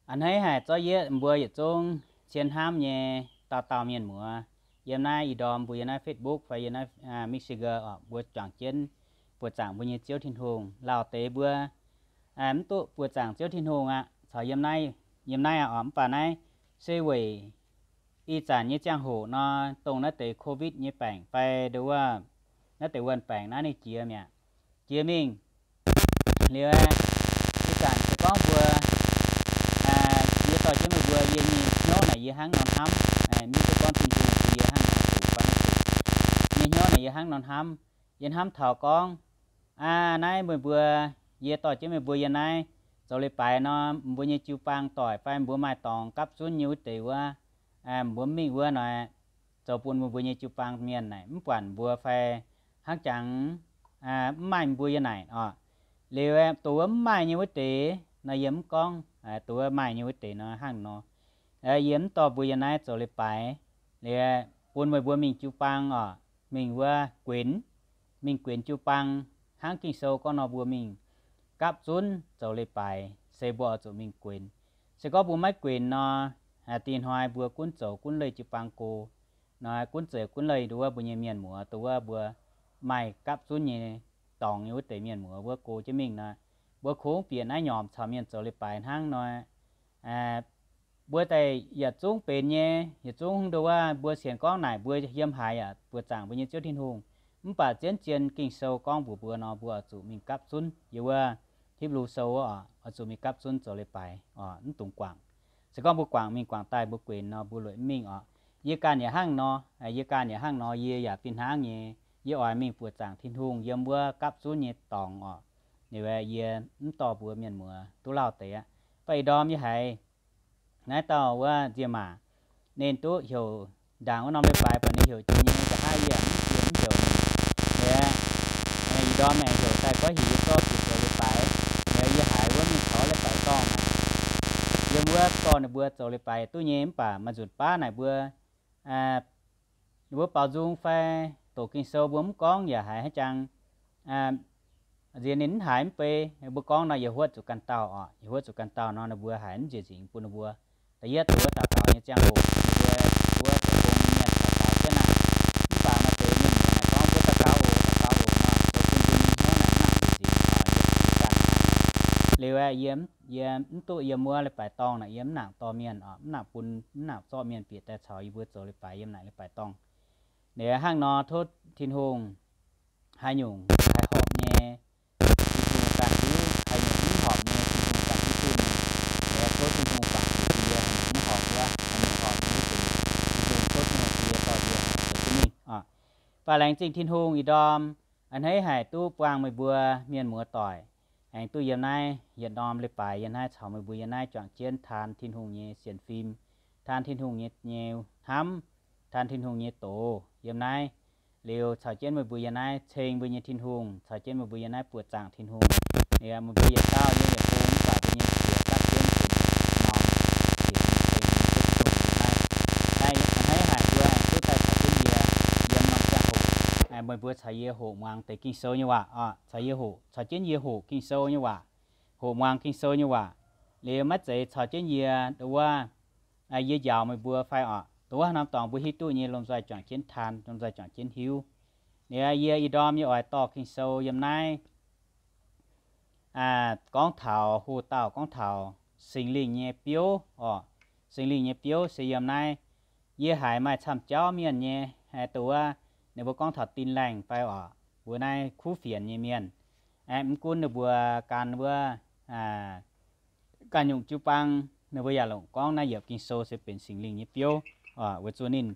A'hneiv haic zorqv yie mbuo yietc zungv cien hnamv nyei dauh dauh mienh muoz, yiem naaiv ih ndorm mbuo yiem naaiv Facebook fai yiem naaiv Michigan oc, mbuo juangc jienv buoqc zaangc mbuo nyei Ziouv Tin-Hungh. Lauh deix mbuo mv duqv buoqc zaangc Ziouv Tin-Hungh aqv, caux yiem naaiv, yiem naaiv aqv oc. Mv baac naaiv se weic ih zanc nyei ziangh hoc nor, dongh naaiv deix COVID nyei baengc fai nduov wuov naaiv deix wuonh baengc naaiv ninh jiex mi'aqv, jiex mingh. Liuz ih zanc se gorngv mbuo yie dorh jienv meih mbuo yie nyei hnyouv naaic yie hnangv nor hnamv, mv duqv gorngv Tin-Hungh bun yie hnangv nor zuqc fai maiv zuqc. Nyei hnyouv naaic yie hnangv nor hnamv, yie hnamv taux gorngv, aa, naaiv meih mbuo, yie dorh jienv meih mbuo yiem naaiv zoux leiz-baaix nor, mbuo nyei jiu-baang doic fai mbuo maaih dorngx gapv zunv nyei wuov deix wuov, mbuo mingh wuov nor, zoux bun mbuo, mbuo nyei jiu-baang mienh naaic mv buatc mbuo fai hnangv jangx mv maaih mbuo yiem naaic oc. Liuz dongh wuov mv maaih nyei wuov deix nor yie mv gorngv, dongh wuov maaih nyei wuov deix nor hnangv nor, yie mv dorh mbuo yiem naaiv zoux leiz-baaix. Liuz bun meih mbuo mingh jiu-baang oc, mingh wuov guenx, mingh guenx jiu-baang hnangv Ging-Sou gorngv nor mbuo mingh gapv zunv zoux leiz-baaix, se mbuo oix zuqc mingh guenx. Se gorngv mbuo maiv guenx nor, dinh hnoi mbuo gunv zoux gunv leih jiu-baang go, nor gunv zoux gunv leih nduov wuov mbuo nyei mienh muoz, nduov wuov mbuo maaih gapv zunv nyei dorngx nyei wuov deix mienh muoz wuov go jienv mingh nor, mbuo kungx bieqc naaiv nyomc caux mienh zoux leiz-baaix hnangv nor. Mbuo daaih yietc zungv benx nyei, yietc zungv nduov wuov mbuo sienx gorngv naaic mbuo yiem haaix yaac buoqc zaangc mbuo nyei Ziouv Tin-Hungh. Mv baac zien-zien Ging-Sou gorngv mbuox mbuo nor, mbuo oix zuqc mingh gapv zunv. Yiem wuov Hipv^lu Sou wuov oc, oix zuqc mingh gapv zunv zoux leiz-baaix oc, mv dungx guangc. Se gorngv mbuo guangc mingh guangc daaih mbuo guenx nor, mbuo lueic mv mingh oc. Yie ganh yaac hnangv nor, yie ganh yaac hnangv nor, yie yaac fih hnangv nyei. Yie oix mingh buoqc zaangc Tin-Hungh yiem wuov gapv zunv nyei dorngx oc. Liuz yie mv dorh mbuo mienh muoz duqv lauh deix aqv. Mv baac ih ndorm yie haiz naaiv dauh wuov nziemc maac, ninh duqv heuc ndaangc wuov norm leiz-baaix, baac ninh heuc jiex nyei nqa'haav yie mv jiex mv heuc ninh. Liuz ih ndorm aengx heuc daaih gorngv heuc yie zorqv zuqc zoux leiz-baaix. Liuz yie haiz wuov mingh taux leiz-baaix dorngh naaic, yiem wuov dorh ninh mbuo zoux leiz-baaix duqv nyei, mv baac maaih nzunc baav naaic mbuo ninh mbuo baaux nzung fai doqc Ging-Sou mbuo mv gorngv yaac haiz hnangv jang nziex ninh mv haiz mv bei. Mbuo gorngv nor, yie huotv zuqc ganh dauh oc, yie huotv zuqc ganh dauh nor, ninh mbuo haiz mv nziex nzingc bun ninh mbuo. Da'yietv, dongh wuov daux gaux nyei ziangh hoc, ninh mbuo wuov zoux gong nyei mienh daux gaux jienv naaic, mv baac maaih deix mienh muoz naaic gorngv, mbuo daux gaux oc, daux gaux oc nor, zoux bun mbuo nyei hnyouv naaic mv nangc nziex nzingc oc, yie zoux yie ganh hnangv. Liuz aeqv, yie mv duqv yiem wuov leiz-baaix dorngh naaic, yie mv nangc dorh mienh oc, mv nangc bun, mv nangc zorqv mienh bieqc daaih caux yie mbuo zoux leiz-baaix yiem naaic leiz-baaix dorngh. Liuz hnangv nor tov Tin-Hungh, haaix nyungc haih horpc nyei, Tin-Hungh ganh hiuv. Haaix nyungc mv horpc nyei, Tin-Hungh ganh hiuv duqv nyei. Liuz tov Tin-Hungh guangc zuqc yie haaix nyungc mv horpc wuov, haaix nyungc horpc nyei wuov deix, Tin-Hungh, tov Tin-Hungh bun yie dorh yie haaix nyungc zoux jienv mingh oc. Mv baac laengz zingh Tin-Hungh ih ndorm a'hneiv haic duqv buangh meih mbuo mienh muoz doic, aengx duqv yiem naaiv yietc norm leiz-baaix yiem naaiv caux meih mbuo yiem naaiv juangc jienv taan Tin-Hungh nyei sienx fim, taan Tin-Hungh nyei, nyei hnamv, taan Tin-Hungh nyei doz yiem naaiv. Liuz caux jienv meih mbuo yiem naaiv ceng mbuo nyei Tin-Hungh, caux jienv meih mbuo yiem naaiv buoqc zaangc Tin-Hungh. Liuz meih mbuo yietc dauh yiem yietc bung mv baac mbuo nyei jiex gapv jienv benx norm sienx fim ceng mbuo nyei Ziouv Tin-Hungh yiem naaiv. A'hneiv haic mbuo aengx duqv daaih caux jienv yie yiem norm ziangh hoc, meih mbuo caux yie hoqc muangx deix Ging-Sou nyei waac oc, caux yie hoqc, caux jienv yie hoqc Ging-Sou nyei waac, hoqc muangx Ging-Sou nyei waac. Liuz maiv zeiz caux jienv yie nduov wuov, yie njaaux meih mbuo fai oc, nduov wuov haaix norm dorngx mbuo hiuv duqv nyei lomh nzoih juangc jienv taan, lomh nzoih juangc jienv hiuv. Liuz yie ih ndorm yie oix dorh Ging-Sou yiem naaiv gorngv taux hoh dauh, gorngv taux Singx Lingh nyei biouv oc. Singx Lingh nyei biouv se yiem naaiv, yie haiz maaih camv jauv mienh nyei, dongh wuov ninh mbuo gorngv taux Tin-Laengh fai oc, mbuo naaiv kuv fienx nyei mienh, mv gunv ninh mbuo gan wuov ganh nyungc jiu-baang, ninh mbuo yaac longc gorngv naaiv yiepc Ging-Sou se benx Singx Lingh nyei biouv oc, weic zuqc ninh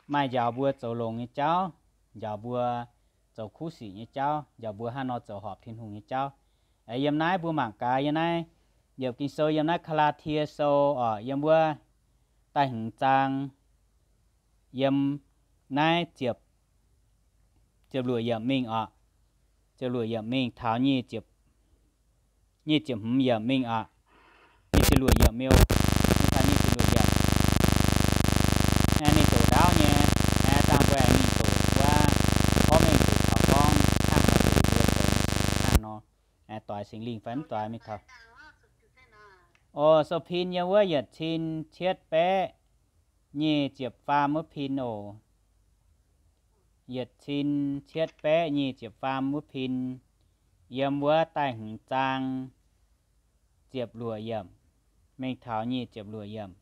maaih njaaux mbuo zoux longx nyei jauv, njaaux mbuo zoux kuv sic nyei jauv, njaaux mbuo hnangv nor zoux horpc Tin-Hungh nyei jauv. Yiem naaiv mbuo mangc gaax yiem naaiv yiepc Ging-Sou, yiem naaiv Gaa^laa^tie Sou oc, yiem wuov da'hmz zaang, yiem naaiv ziepc, ziepc luoqc yiemc mingh oc. Ziepc luoqc yiemc mingh taux nyic ziepc, nyic ziepc hmz yiemc mingh oc. Nyic ziepc luoqc yiemc miu, mingh taux nyic ziepc luoqc yiemc. Ninh doqc ndaauv nyei, dangh mbuo aengx mingh doqc wuov, gorngv mengh doqc taux gorngv hnangv nor doqc mbuo zoux nyei sic hnangv nor, doix Singx Lingh fai mv doix mingh taux Oc, sou pin yiem wuov yietc cin cietv baeqv nyic ziepc faam wuov pin oc. Yietc cin cietv baeqv nyic ziepc faam wuov pin, yiem wuov da'hmz zaang ziepc luoqc yiemc mingh taux nyic ziepc luoqc yiemc.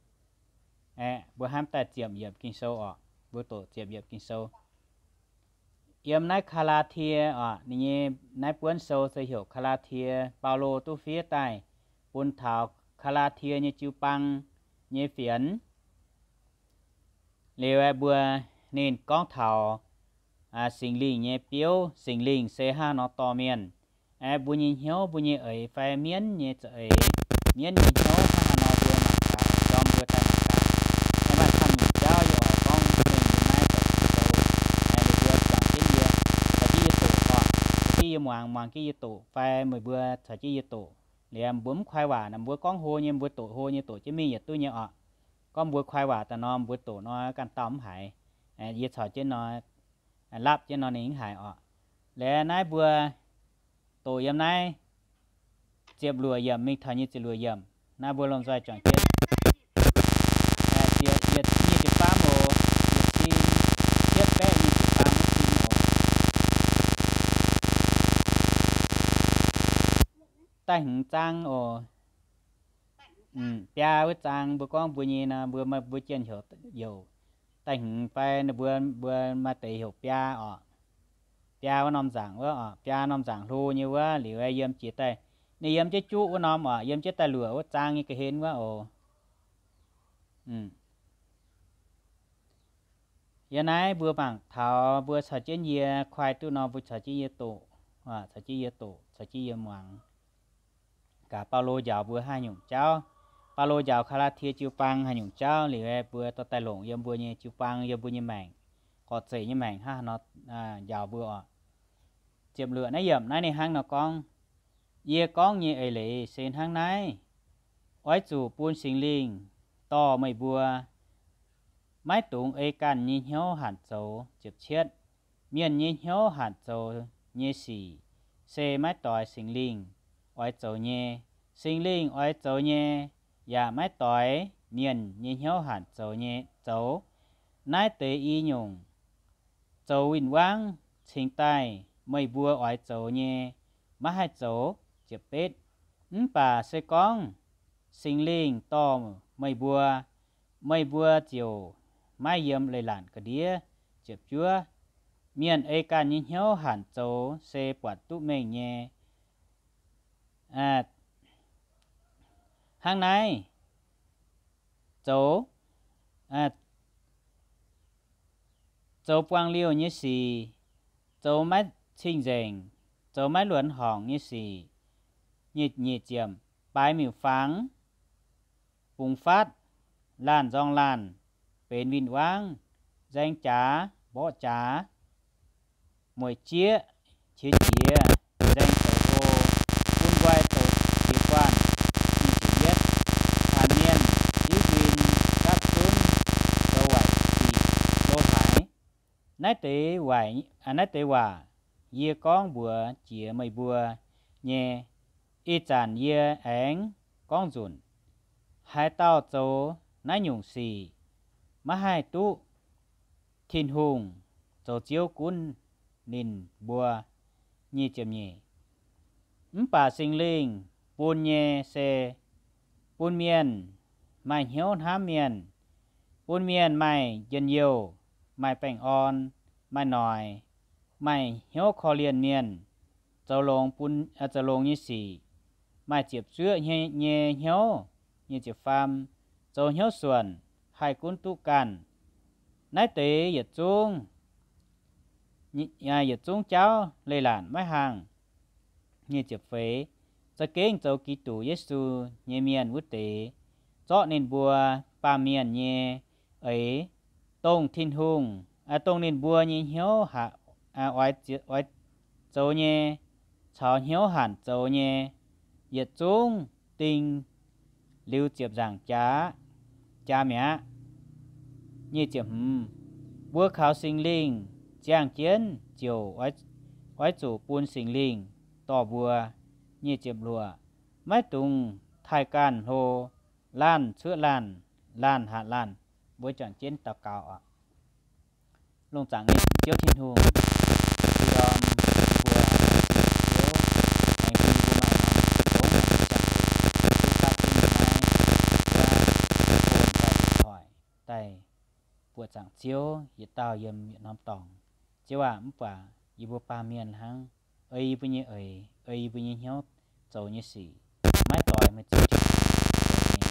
Aeqv, mbuo hnamv daaih ziepc yiemc Ging-Sou oc. Mbuo doqc ziepc yiemc Ging-Sou. Yiem naaiv Gaa^laa^tie oc, ninh nyei naaiv buonv sou se heuc Gaa^laa^tie. Baulo duqv fiev daaih bun taux Gaa^laa^tie nyei jiu-baang nyei fienx. Liuz aeqv, mbuo, ninh gorngv taux Singx Lingh nyei biouv. Singx Lingh se hnangv haaix nor dorh mienh, aeqv, mbuo nyei hnyouv, mbuo nyei eix fai mienv nyei za'eix, mienv nyei hnyouv hnangv haaix nor mbuo mangc gaax, ndorm mbuo daaih mangc gaax. Aeqv, maaih camv nyungc jauv yie oix gorngv mengh yiem naaiv deix sou, aeqv, ninh mbuo juangc jienv yie, caux jienv yie doqc oc, caux jienv yie muangx, muangx jienv yie doqc, fai meih mbuo caux jienv yie doqc. Liuz mbuo mv kuaih waac naaic, mbuo gorngv hlo nyei mbuo doqc hlo nyei, doqc jienv mingh yietc duqv nyei oc. Gorngv mbuo kuaih waac daaih nor, mbuo doqc nor ganh dauh mv haiz. Yie caux jienv nor, lapv jienv nor ninh mv haiz oc. Liuz naaiv mbuo doqc yiem naaiv ziepc luoqc yiemc mingh taux nyic ziepc luoqc yiemc. Naaiv mbuo lomh nzoih juangc jienv. Ziepc, yietc, nyic ziepc faam oc, yietc cin cietv baeqv nyic ziepc faam wuov cin oc. Da'hmz zaang oc. Biaa wuov zaang mbuo gorngv mbuo nyei nor, mbuo, mbuo jienh heuc, heuc da'hmz fai ninh mbuo, mbuo maaih deix heuc biaa oc. Biaa wuov norm nzaangc wuov oc, biaa norm nzaangc hlo nyei wuov. Liuz yiem jiex daaih, ninh yiem jienv juqv wuov norm oc, yiem jienv daaih luoqc wuov zaang nyei ga'hlen wuov oc. Yiem naaiv mbuo mangc taux mbuo caux jienv yie kuaai duqv nor, mbuo caux jienv yie doqc, caux jienv yie doqc, caux jienv yie muangx gaax Baulo njaaux mbuo haaix nyungc jauv. Baulo njaaux Gaa^laa^tie jiu-baang haaix nyungc jauv. Liuz mbuo dorh daaih longc yiem mbuo nyei jiu-baang, yiem mbuo nyei maengc, gorqv-zeic nyei maengc hnangv haaix nor njaaux mbuo oc. Ziepc luoqc naaiv yiemc naaiv ninh hnangv nor gorngv, Yie gorngv nyei eix leiz se hnangv naaiv. Oix zuqc bun Singx Lingh dorh meih mbuo, maiv dungx ei ganh nyei hnyouv hanc zoux. Ziepc cietv, mienh nyei hnyouv hanc zoux nyei sic se maiv doix Singx Lingh oix zoux nyei. Singx Lingh oix zoux nyei yaac maiv doix mienh nyei hnyouv hanc zoux nyei, zoux. Naaiv deix i nyungc zoux win-wangv cingx daaih meih mbuo oix zoux nyei maiv haih zoux. Ziepc betv, mv baac se gorngv Singx Lingh dorh meih mbuo, meih mbuo ziouc maiv yiem leiz-latc ga'ndiev. Ziepc juov, mienh ei ganh nyei hnyouv hanc zoux se buatc duqv mengh nyei. Hnangv naaiv, zoux, zoux buang liouh nyei sic, zoux maiv cing-nzengc, zoux maiv luonx horngc nyei sic. Nyic ziepc, baaix miuc-fangx, bungx fatv, laanh nzorng laanh, benx win-wangv, nzaeng jaax, mborqv jaax, mueic jieqv, qiex jiez, nzaeng zoux go, bun nqoi zoux jiez guanh. Nyic ziepc yietv, mienh div nquin, gapv zunv, zoux waaic sic, lo haaix. Naaiv deix, naaiv deix waac yie gorngv mbuox jiex meih mbuo nyei. Ih zanc yie aengx gorngv nzunc, haaix dauh zoux naaiv nyungc sic maiv haih duqv Tin-Hungh zoux Ziouv gunv ninh mbuo. Nyic ziepc nyeic, mv baac Singx Lingh bun nyei se bun mienh maaih hnyouv hnamv mienh, bun mienh maaih njien-youh, maaih baengh orn, maaih noic, maaih hnyouv korv-lienh mienh, zoux longx bun, zoux longx nyei sic, maaih ziepc zuoqv nyei hnyouv. Nyic ziepc faam, zoux hnyouv suonc, haih gunv duqv ganh. Naaiv deix yietc zungv, yietc zungv jauv leiz-latc maiv haangh. Nyic ziepc feix, za'gengh zoux Giduc Yesu nyei mienh wuov deix, zorqv ninh mbuo baamh mienh nyei eix, dongh Tin-Hungh, dongh ninh mbuo nyei hnyouv oix zoux nyei, caux hnyouv hanc zoux nyei, yietc zungv ding liuz ziepc nzaangc jaax, jaax mi'aqv. Nyic ziepc hmz, mbuo kaux Singx Lingh ziangh jienv ziouc oix zuqc bun Singx Lingh dorh mbuo. Nyic ziepc luoqc, maiv dungx haih ganh hlo, laanh cuotv laanh, laanh hatc laanh. Mbuo juangc jienv daux gaux oc. Lungh zaangc nyei Ziouv Tin-Hungh, yie ndorm mbuo Ziouv, aengx bun mbuo maaih norm zungv ziangh hoc duqv daaih jienv yie naaiv wuov phone daaih điện thoại daaih buoqc zaangc Ziouv yietc dauh yiem yietc norm dorngx. Ziouv aac, mv baac yie mbuo baamh mienh hnangv, ei yie mbuo nyei eix, ei yie mbuo nyei hnyouv zoux nyei sic, maiv doix meih Ziouv Tin-Hungh zoux nyei.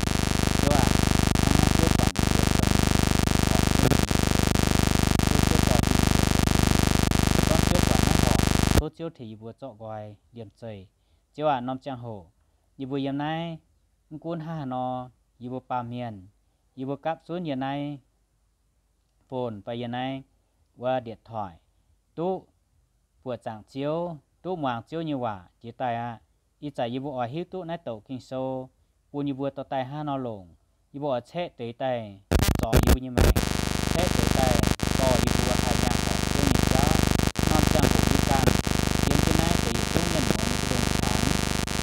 Ziouv aac, hnangv naaiv Ziouv buatc yie mbuo zoux nyei, horpc jienv yie mbuo zoux nyei. Tov Ziouv dorh jienv yie mbuo zoux nyei. Se gorngv Ziouv buatc maiv horpc, tov Ziouv tengx yie mbuo zorqv nqoi liemh zeih. Ziouv aac, norm ziangh hoc yie mbuo yiem naaiv, mv gunv hnangv haaix nor, yie mbuo baamh mienh, yie mbuo gapv zunv yiem naaiv phone fai yiem naaiv wuov điện thoại duqv buoqc zaangc Ziouv, duqv muangx Ziouv nyei waac jiex daaih aqv. Ih zanc yie mbuo oix hiuv duqv naaiv douc Ging-Sou bun yie mbuo dorh daaih hnangv haaix nor longc. Yie mbuo oix caeqv deix daaih zorc yie mbuo nyei maengc, caeqv deix daaih dorh yie mbuo haih nyaanh horpc Ziouv nyei jauv. Norm ziangh hoc yie ganh yiem jienv naaiv deix yietc zungv mienh muoz nyei mbu'ndongx hnaangx,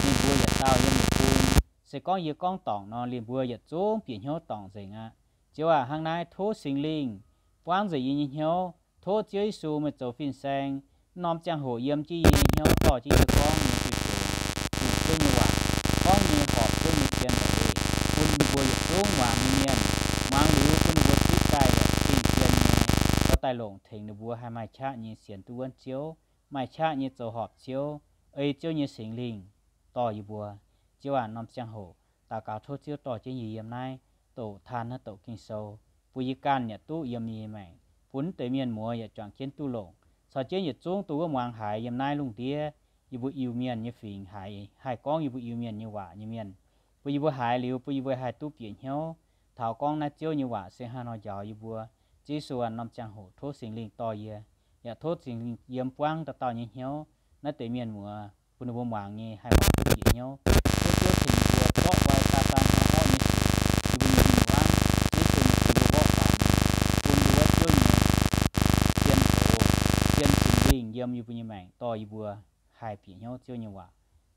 ninh mbuo yietc dauh yiem yietc bung. Se gorngv yie gorngv dorngc nor, ninh mbuo yietc zungv bieqc hnyouv dorngc nzengc aqv. Ziouv aac, hnangv naaiv tov Singx Lingh buangv nzengc yie nyei hnyouv. Tov Ziouv Yesu meih zoux fin-saeng, norm ziangh hoc yiem jienv yie nyei hnyouv, dorh jienv yie gorngv nyei diuh njoux, zuqc Ziouv nyei waac, gorngv nyei horpc Ziouv nyei zien leiz, bun ninh mbuo yietc zungv muangx nyei mienh muangx liuz, bun ninh mbuo zipv daaih yaac gengh zien nyei, dorh daaih longc tengx ninh mbuo haih maaih qaqv nyei sienx duqv wuonv Ziouv, maaih qaqv nyei zoux horpc Ziouv. Ei Ziouv nyei Singx Lingh dorh yie mbuo. Ziouv aac, norm ziangh hoc daux gaux tov Ziouv dorh jienv yie yiem naaiv doqc taan naaiv douc Ging-Sou, bun yie ganh yaac duqv yiem yie nyei maengc, bun naaiv deix mienh muoz yaac juangc jienv duqv longc, caux jienv yietc zungv duqv wuov muangx haiz yiem naaiv lungh ndiev yie mbuo Iu-Mienh nyei fingx haiz, haih gorngv yie mbuo Iu-Mienh nyei waac nyei mienh. Bun yie mbuo haiz liuz, bun yie mbuo haih duqv bieqc hnyouv taux gorngv naaiv Ziouv nyei waac se haaix nor njaaux yie mbuo. Ziouv Yesu aac, norm ziangh hoc tov Singx Lingh dorh yie, yaac tov Singx Lingh yiem buangv dauh dauh nyei hnyouv. Naaiv deix mienh muoz bun ninh mbuo muangx nyei haih muangx duqv bieqc hnyouv. Tov Ziouv tengx yie mbuo zorqv nqoi Saadaan hnangv orqv nyei sic, yie mbuo nyei mingh wuov, Ziouv Yesu meih tengx yie mbuo mborqv baac nyei, bun yie mbuo wuov Ziouv nyei zien zoux, zien Singx Lingh yiem yie mbuo nyei maengc dorh yie mbuo haih bieqc hnyouv Ziouv nyei waac.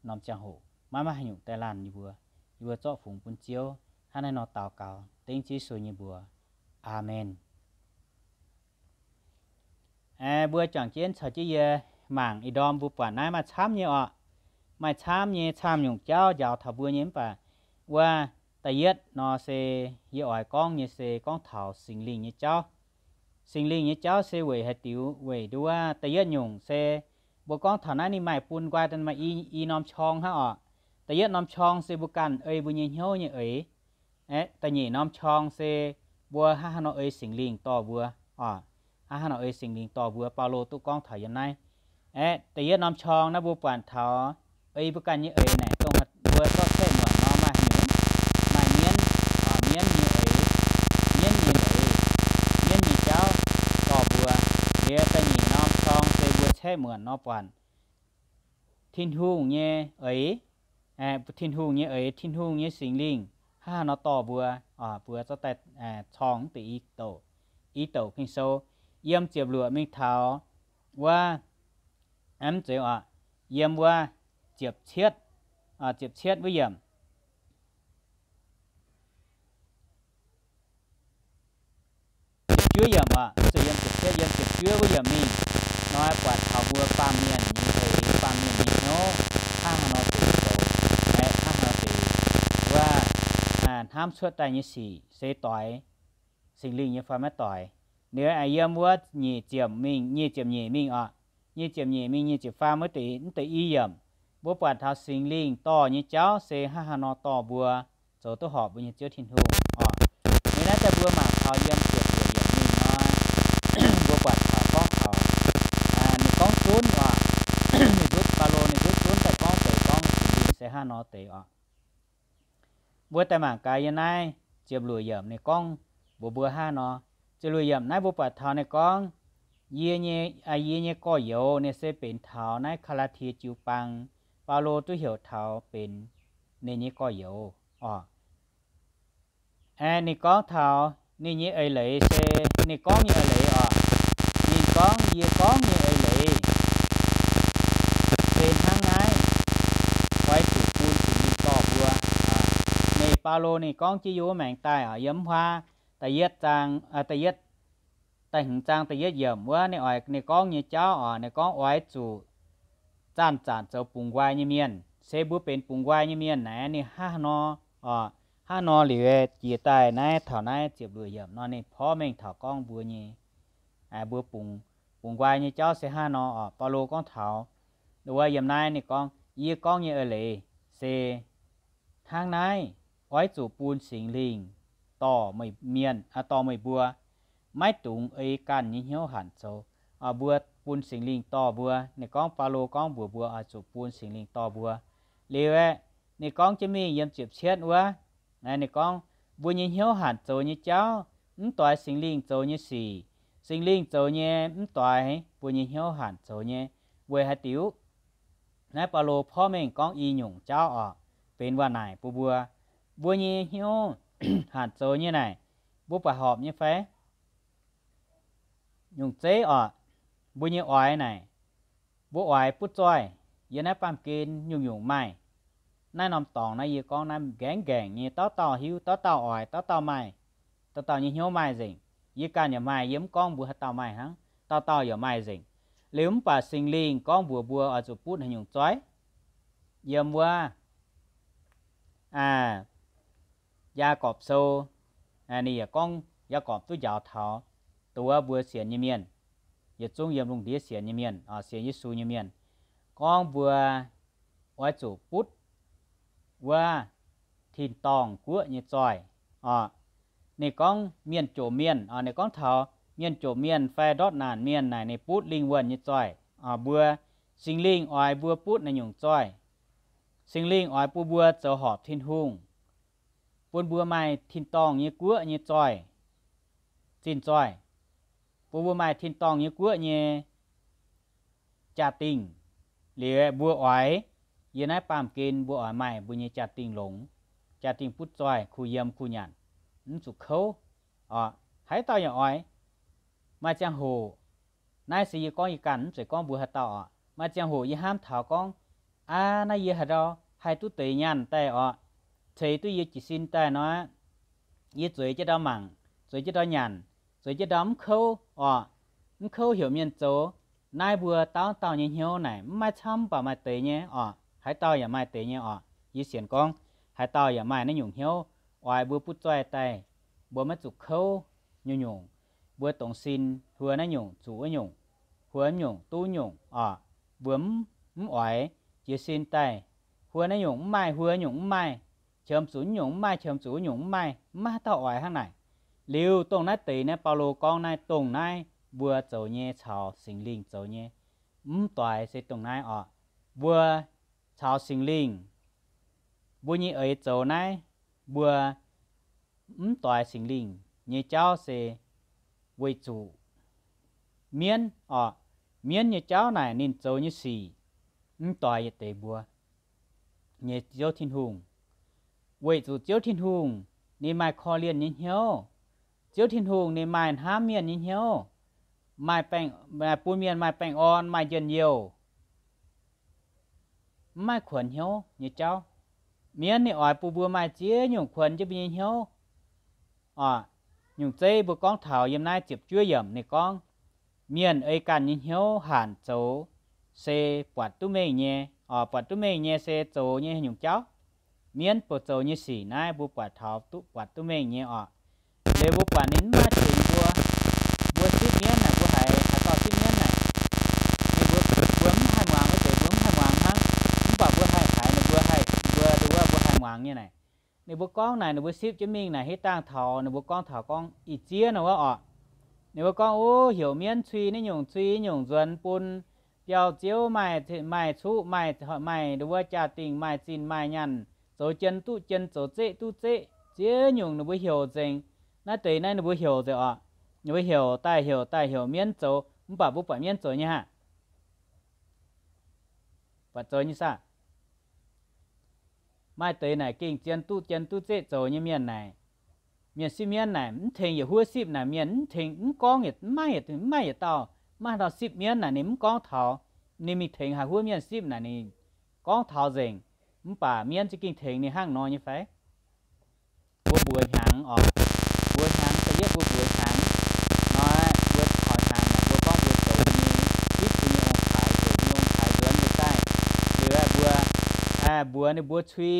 Norm ziangh hoc maiv maaih haaix nyungc daaih laanh yie mbuo. Yie mbuo zorqv fungx bun Ziouv. Hnangv naaiv nor daux gaux dengv Ziouv Yesu nyei mbuox. Aamen. Aeqv, mbuo juangc jienv caux jienv yie mangc ih ndorm mbuo buatc naaiv maaih camv nyei orqc. Maaih camv nyei camv nyungc jauv njaaux taux mbuo nyei mv baac wuov da'yietv nor se yie oix gorngv nyei se gorngv taux Singx Lingh nyei jauv. Singx Lingh nyei jauv se weic haaix diuc? Weic nduov da'yietv nyungc se mbuo gorngv taux naaiv ninh maaih bun nqoi daaih maaih i, i norm qorng hnangv orqc. Da'yietv norm qorng se mbuo ganh ei mbuo nyei hnyouv nyei eix. Aeqv, da'nyeic norm qorng se mbuo hnangv haaix nor ei Singx Lingh dorh mbuo, orqc, hnangv haaix nor ei Singx Lingh dorh mbuo, Baulo duqv gorngv taux yiem naaiv. Aeqv, da'yietv norm qorng naaiv mbuo buatc taux ei mbuo ganh nyei eix naaic, dongh mbuo zorqv caeqv muonc nor maaih haaix nyungc, maaih mienv, mienv nyei eix, mienv nyei leiz, mienv nyei jauv dorh mbuo. Liuz da'nyeic norm qorng se mbuo caeqv muonc nor buatc Tin-Hungh nyei eix, Tin-Hungh nyei eix, Tin-Hungh nyei Singx Lingh hnangv haaix nor dorh mbuo, mbuo zorqv daaih corng deix i douc, i douc Ging-Sou. Yiem ziepc luoqc mingh taux wuov, mv zeiz oc, yiem wuov ziepc cietv, ziepc cietv wuov yiemc. Ziepc juov yiemc oc, mv zeiz yiem ziepc cietv, yiem ziepc juov wuov yiemc mingh nor, buatc taux mbuo baamh mienh nyei eix, baamh mienh nyei hnyouv hnangv haaix nor deix zoux, hnangv haaix nor deix wuov, hnamv cuotv daaih nyei sic se doix Singx Lingh nyei fai maiv doix. Liuz yiem wuov nyic ziepc mingh, nyic ziepc nyeic mingh oc, nyic ziepc nyeic mingh nyic ziepc faam wuov deix, mv deix i yiemc, mbuo buatc taux Singx Lingh dorh nyei jauv se hnangv haaix nor dorh mbuo zoux duqv horpc mbuo nyei Ziouv Tin-Hungh oc. Liuz naaiv daaih mbuo mangc taux yiem ziepc luoqc yiemc mingh nor, mbuo buatc taux gorngv taux, ninh gorngv zunv oc, ninh ndutv, Baulo ninh ndutv zunv daaih gorngv deix gorngv Singx Lingh se hnangv nor deix oc. Mbuo daaih mangc gaax yiem naaiv ziepc luoqc yiemc ninh gorngv mbuox mbuo hnangv nor. Ziepc luoqc yiemc naaiv mbuo buatc taux ninh gorngv, yie nyei, yie nyei gorx-youz, ninh se benx taux naaiv Gaa^laa^tie jiu-baang, Baulo duqv heuc taux benx ninh nyei gorx-youz oc. Ninh gorngv taux ninh nyei eix leiz se, ninh gorngv nyei eix leiz oc, ninh gorngv, yie gorngv nyei eix leiz se hnangv naaiv, oix zuqc bun Singx Lingh dorh mbuo, Baulo ninh gorngv jienv yiem wuov maengx daaih oc, yiem mv huaav da'yietv zaang, da'yietv, da'hmz zaang da'yietv yiemc wuov, ninh oix ninh gorngv nyei jauv oc, ninh gorngv oix zuqc zanc-zanc zoux bungx nqoi nyei mienh. Se mbuo benx bungx nqoi nyei mienh naaic, ninh hnangv nor oc, hnangv nor liuz jiex daaih naaiv taux naaiv ziepc luoqc yiemc nor, ninh porv mengh taux gorngv mbuo nyei, mbuo bungx, bungx nqoi nyei jauv se hnangv nor oc. Baulo gorngv taux wuov yiem naaiv ninh gorngv, yie gorngv nyei eix leiz se hnangv naaiv, oix zuqc bun Singx Lingh dorh meih mienh, dorh meih mbuo, maiv dungx ei ganh nyei hnyouv hanc zoux. Mbuo bun Singx Lingh dorh mbuo. Ninh gorngv, Baulo gorngv mbuox mbuo oix zuqc bun Singx Lingh dorh mbuo. Liuz aeqv, ninh gorngv jienv mingh yiem ziepc cietv wuov, ninh gorngv mbuo nyei hnyouv hanc zoux nyei jauv mv doix Singx Lingh zoux nyei sic. Singx Lingh zoux nyei mv doix mbuo nyei hnyouv hanc zoux nyei. Weic haaix diuc? Naaiv Baulo porv mengh gorngv i nyungc jauv oc, benx waac naaic bun mbuo. Mbuo nyei hnyouv hanc zoux nyei naaic, mbuo buatc horpc nyei fai? Nyungc zeiv oc, mbuo nyei oix naaic, mbuo oix butv zoih. Yiem naaiv baamh gen nyungc-nyungc maaih. Naaiv norm dorngx naaiv yie gorngv naaiv nqaengv nqaengc nyei, dauh dauh hiuv, dauh dauh oix, dauh dauh maaih, dauh dauh nyei hnyouv maaih nzengc. Yie ganh yaac maaih, yie mv gorngv mbuo haaix dauh maaih hnangv, dauh dauh yaac maaih nzengc. Liuz mv baac Singx Lingh gorngv mbuox mbuo oix zuqc butv haaix nyungc zoih. Yiem wuov Yaagorpc Sou, ninh yaac gorngv, Yaagorpc duqv njaaux taux dongh wuov mbuo sienx nyei mienh, yietc zungv yiem lungh ndiev sienx nyei mienh, sienx Yesu nyei mienh, gorngv mbuo oix zuqc butv wuov tin-dorngh guoqv nyei zoih oc. Ninh gorngv mienh jomc mienh oc, ninh gorngv taux mienh jomc mienh fai ndortv naanc mienh naaic ninh butv lingh wuonh nyei zoih. Mbuo, Singx Lingh oix mbuo butv naaiv nyungc zoih. Singx Lingh oix bun mbuo zoux horpc Tin-Hungh, bun mbuo maaih tin-dorngh nyei guoqv nyei zoih, zinh zoih, bun mbuo maaih tin-dorngh nyei guoqv nyei jaa-dingh. Liuz mbuo oix, yiem naaiv baamh gen mbuo oix maaih mbuo nyei jaa-dingh longx, jaa-dingh butv zoih, kuh yiem kuh nyanc, mv zuqc kouv oc. Haaix dauh yaac oix. Maaih ziangh hoc, naaiv se yie gorngv yie ganh, mv zeiz gorngv mbuo haaix dauh oc. Maaih ziangh hoc yie hnamv taux gorngv, aa, naaiv yie haaix ndau haih duqv deix nyaanh daaih oc, ceix duqv yie jiez sin daaih nor, yie zueiz jienv ndau mangc, zueiz jienv ndau nyanc, zueiz jienv ndau mv kouv oc, mv kouv heuc mienh zoux. Naaiv mbuo dauh dauh nyei hnyouv naaic mv maaih camv, mv baac maaih deix nyei oc. Haaix dauh yaac maaih deix nyei oc. Yie sienx gorngv haaix dauh yaac maaih naaiv nyungc hnyouv, oix mbuo butv zoih daaih, mbuo maiv zuqc kouv nyungc-nyungc, mbuo dongz sin huo naaiv nyungc zuqc wuov nyungc, huo naaiv nyungc duqv nyungc oc. Mbuo mv, mv oix jiez sin daaih, huo naaiv nyungc mv maaih, huo nyungc mv maaih, qiemx zuqc naaiv nyungc mv maaih, qiemx zuqc wuov nyungc mv maaih, mv maaih haaix dauh oix hnangv naaic. Liuz dongh naaiv deix naaiv Baulo gorngv naaiv, dongh naaiv mbuo zoux nyei caux Singx Lingh zoux nyei mv doix se dongh naaiv oc. Mbuo caux Singx Lingh, mbuo nyei eix zoux naaiv, mbuo mv doix Singx Lingh nyei jauv se weic zuqc mienv oc. Mienv nyei jauv naaic ninh zoux nyei sic mv doix yietc deix mbuo nyei Ziouv Tin-Hungh. Weic zuqc Ziouv Tin-Hungh ninh maaih korv-lienh nyei hnyouv. Ziouv Tin-Hungh ninh maaih hnamv mienh nyei hnyouv, maaih baengh, bun mienh maaih baengh orn, maaih njien-youh, mv maaih kuonx hnyouv nyei jauv. Mienv ninh oix bun mbuo maaih ziex nyungc kuonx jienv mbuo nyei hnyouv oc. Nyungc zeiv mbuo gorngv taux yiem naaiv ziepc juov yiemc ninh gorngv, mienh ei ganh nyei hnyouv hanc zoux se buatc duqv mengh nyei oc. Buatc duqv mengh nyei se zoux nyei nyungc jauv. Mienv bouc zoux nyei sic naaiv mbuo buatc taux duqv, buatc duqv mengh nyei oc. Liuz mbuo buatc ninh mv maaih tengx mbuo. Mbuo sipv mienv naaic, mbuo haiz, haaix dauh sipv mienv naaic, ninh mbuo, mbuo mv haih muangx wuov deix, mbuo mv haih muangx hnangv. Mv baac mbuo haih haiz ninh mbuo haih, mbuo, mbuo, mbuo haih muangx nyei naaic. Ninh mbuo gorngv naaic, ninh mbuo sipv jienv mingh naaic, hitv dangh taux ninh mbuo gorngv taux gorngv ih ziev nor wuov oc. Ninh mbuo gorngv, o, heuc mienv cui naaiv nyungc cui nyungc nzuonx bun biauv-ziouv, maaih, maaih cuqv, maaih, maaih wuov jaa-dingh, maaih zinh maaih nyaanh, zoux jien duqv jien, zoux zeqv duqv zeqv, ziex nyungc ninh mbuo heuc nzengc. Naaiv deix naaiv ninh mbuo heuc nzengc oc. Ninh mbuo heuc daaih heuc daaih heuc mienv zoux, mv baac mbuo buatc mienv zoux nyei haah? Buatc zoux nyei saah? Maaih deix naaic gengh zien duqv, zien duqv zeqv zoux nyei mienh naaic, mienh sipv mienv naaic mv tengx yietc huov sipv naaic, mienh mv tengx, mv gorngv, mv maaih, mv maaih yietc dauh, mv maaih haaix dauh sipv mienv naaic ninh mv gorngv taux. Ninh mingh tengx haaix huov mienh sipv naaic ninh gorngv taux nzengc. Mv baac mienv za'gengh tengx ninh hnangv nor nyei fai? mbuo mbuox hnyangx oc. Mbuox hnyangx da'yietv mbuo mbuox hnyangx nor, mbuo taux hnyangx naaic mbuo gorngv mbuo zoux nyei, zipv mbuo nyei ong-taaix, zoux mbuo nyei ong-taaix nzuonx njiec daaih. Liuz aeqv, mbuo mbuox ninh mbuo cui,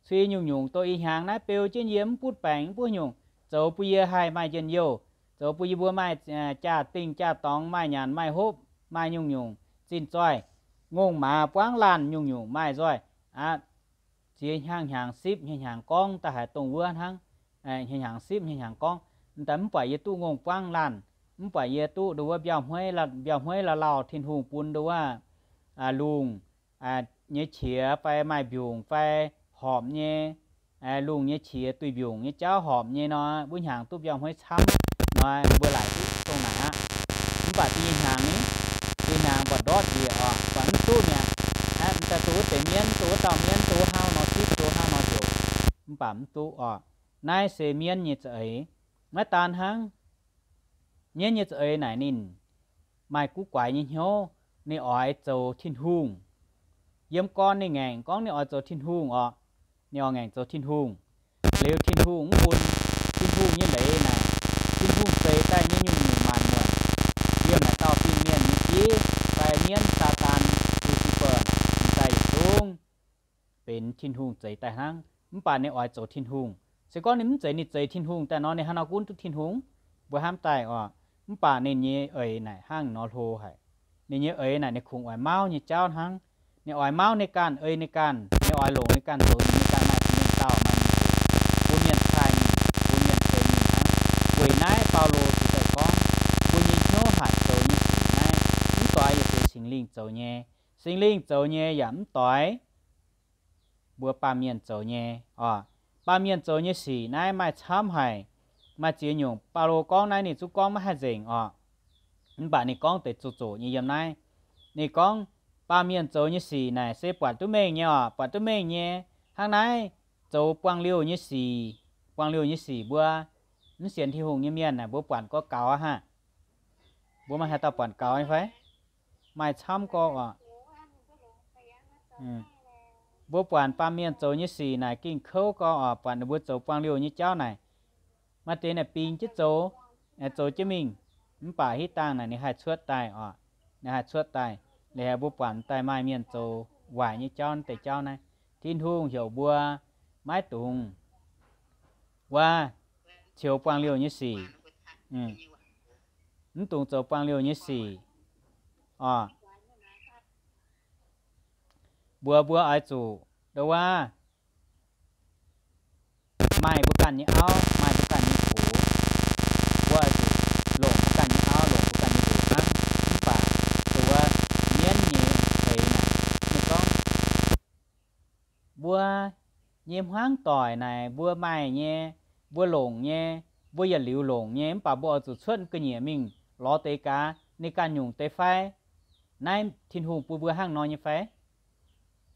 cui nyungc-nyungc doh ih hnyangx naaiv beu jienv yie mv butv baengc mv butv nyungc, zoux bun yie haih maaih njien-youh, zoux bun yie mbuo maaih jaa-dingh jaa-dorngx, maaih nyanc maaih hopv, maaih nyungc-nyungc zinh zoih, ngongh maaz buangv laanh nyungc-nyungc maaih nzoih aqv. Ziex hnyangx hnyangx sipv, hnyangx hnyangx gorngv daaih haaix dongh wuov hnangv. Hnyangx hnyangx sipv, hnyangx hnyangx gorngv, m'daaih mv buatc yie duqv ngongh buangv laanh, mv buatc yie duqv nduov wuov mbiauh hmueiv, mbiauh hmueiv lauh lauh, Tin-Hungh bun nduov wuov lungh nyei qiex fai maaih mbiungc fai horpc nyei, lungh nyei qiex duih mbiungc nyei jauv horpc nyei nor, mbuo hnyangx duqv mbiauh hmueiv camv nor, mbuo laaic duqv dongh naaic aqv. Mv baac ziex hnyangx ni, ziex hnyangx buatc ndortv njiec oc, buatc mv duqv mi'aqv. Aeqv, m'daaih dongh wuov deix mienv, dongh wuov dauh mienv, dongh wuov hnangv nor sipv, dongh wuov hnangv nor heuc, mv baac mv duqv oc. Naaiv se mienv nyei za'eix. Maiv daan hnangv, mienv nyei za'eix naaic ninh maaih guv guaix nyei hnyouv, ninh oix zoux Tin-Hungh. Yiem gorn ninh ngaengc gorngv ninh oix zoux Tin-Hungh oc. Ninh oix ngaengc zoux Tin-Hungh. Liuz Tin-Hungh mv bun. Tin-Hungh nyei leiz naaic, Tin-Hungh zeix daaih nyei nyungc-nyungc maanc muotc, yiem naaic dauh fin-mienh nyei bieiv fai mienv Saadaan, Lucifer, m'daaih yietc zungv benx Tin-Hungh zeix daaih hnangv. Mv baac ninh oix zoux Tin-Hungh. Se gorngv ninh mv zeiz, ninh zeix Tin-Hungh daaih nor, ninh hnangv nor gunv duqv Tin-Hungh? Mbuo hnamv daaih oc. Mv baac ninh nyei eix naaic hnangv nor hlo haic. Ninh nyei eix naaic ninh kungx oix mauv nyei jauv hnangv. Ninh oix mauv ninh ganh, ei ninh ganh, ninh oix longc ninh ganh zoux ninh ganh maaih ziex mienh dauh maaih mienh hoc, bun mienh taaih ninh, bun mienh ceng ninh hnangv. Weic naaiv Baulo ziouc daaih gorngv, mbuo nyei hnyouv haih zoux nyei sic naaiv, mv doix yietc deix Singx Lingh zoux nyei. Singx Lingh zoux nyei yaac mv doix mbuo baamh mienh zoux nyei oc. Baamh mienh zoux nyei sic naaiv maaih camv haic, maaih ziex nyungc. Baulo gorngv naaiv ninh zungv gorngv maiv haih nzengc oc. Mv baac ninh gorngv deix zoqc zoqc nyei yiem naaiv. Ninh gorngv baamh mienh zoux nyei sic naaic se buatc duqv mengh nyei oc, buatc duqv mengh nyei. Hnangv naaiv zoux buangh liouh nyei sic, buangh liouh nyei sic mbuo mv sienx Tin-Hungh nyei mienh naaic mbuo buatc gorngv gaux aqv haah. Mbuo maaih haaix dauh buatc gaux nyei fai? Maaih camv gorx oc. Mbuo buatc baamh mienh zoux nyei sic naaic gengh kouv gorx oc, buatc ninh mbuo zoux buangh liouh nyei jauv naaic, maaih deix naaic bingx jienv zoux, zoux jienv mingh. Mv baac hitv dangh naaic ninh haih cuotv daaih oc. Ninh haih cuotv daaih. Liuz mbuo buatc daaih maaih mienh zoux waaic nyei jauv, deix jauv naaiv, Tin-Hungh heuc mbuo maiv dungx wuov, ceux buangh liouh nyei sic. Mv dungx zoux buangh liouh nyei sic oc. Mbuox mbuo oix zuqc nduov wuov, maaih mbuo ganh nyei auv, maaih mbuo ganh nyei gox. Mbuo oix zuqc longc mbuo ganh nyei auv, longc mbuo ganh nyei gox hnangv. Mv baac nduov wuov mienv nyei eix naaic, ninh gorngv, mbuo nyei hmuangv doic naaic mbuo maaih nyei, mbuo longc nyei, mbuo yietc liuz longc nyei, mv baac mbuo oix zuqc cuotv ga'nyiec mingh lorz deix gaax ninh ganh nyungc deix fai? Naaiv Tin-Hungh bun mbuo hnangv nor nyei fai?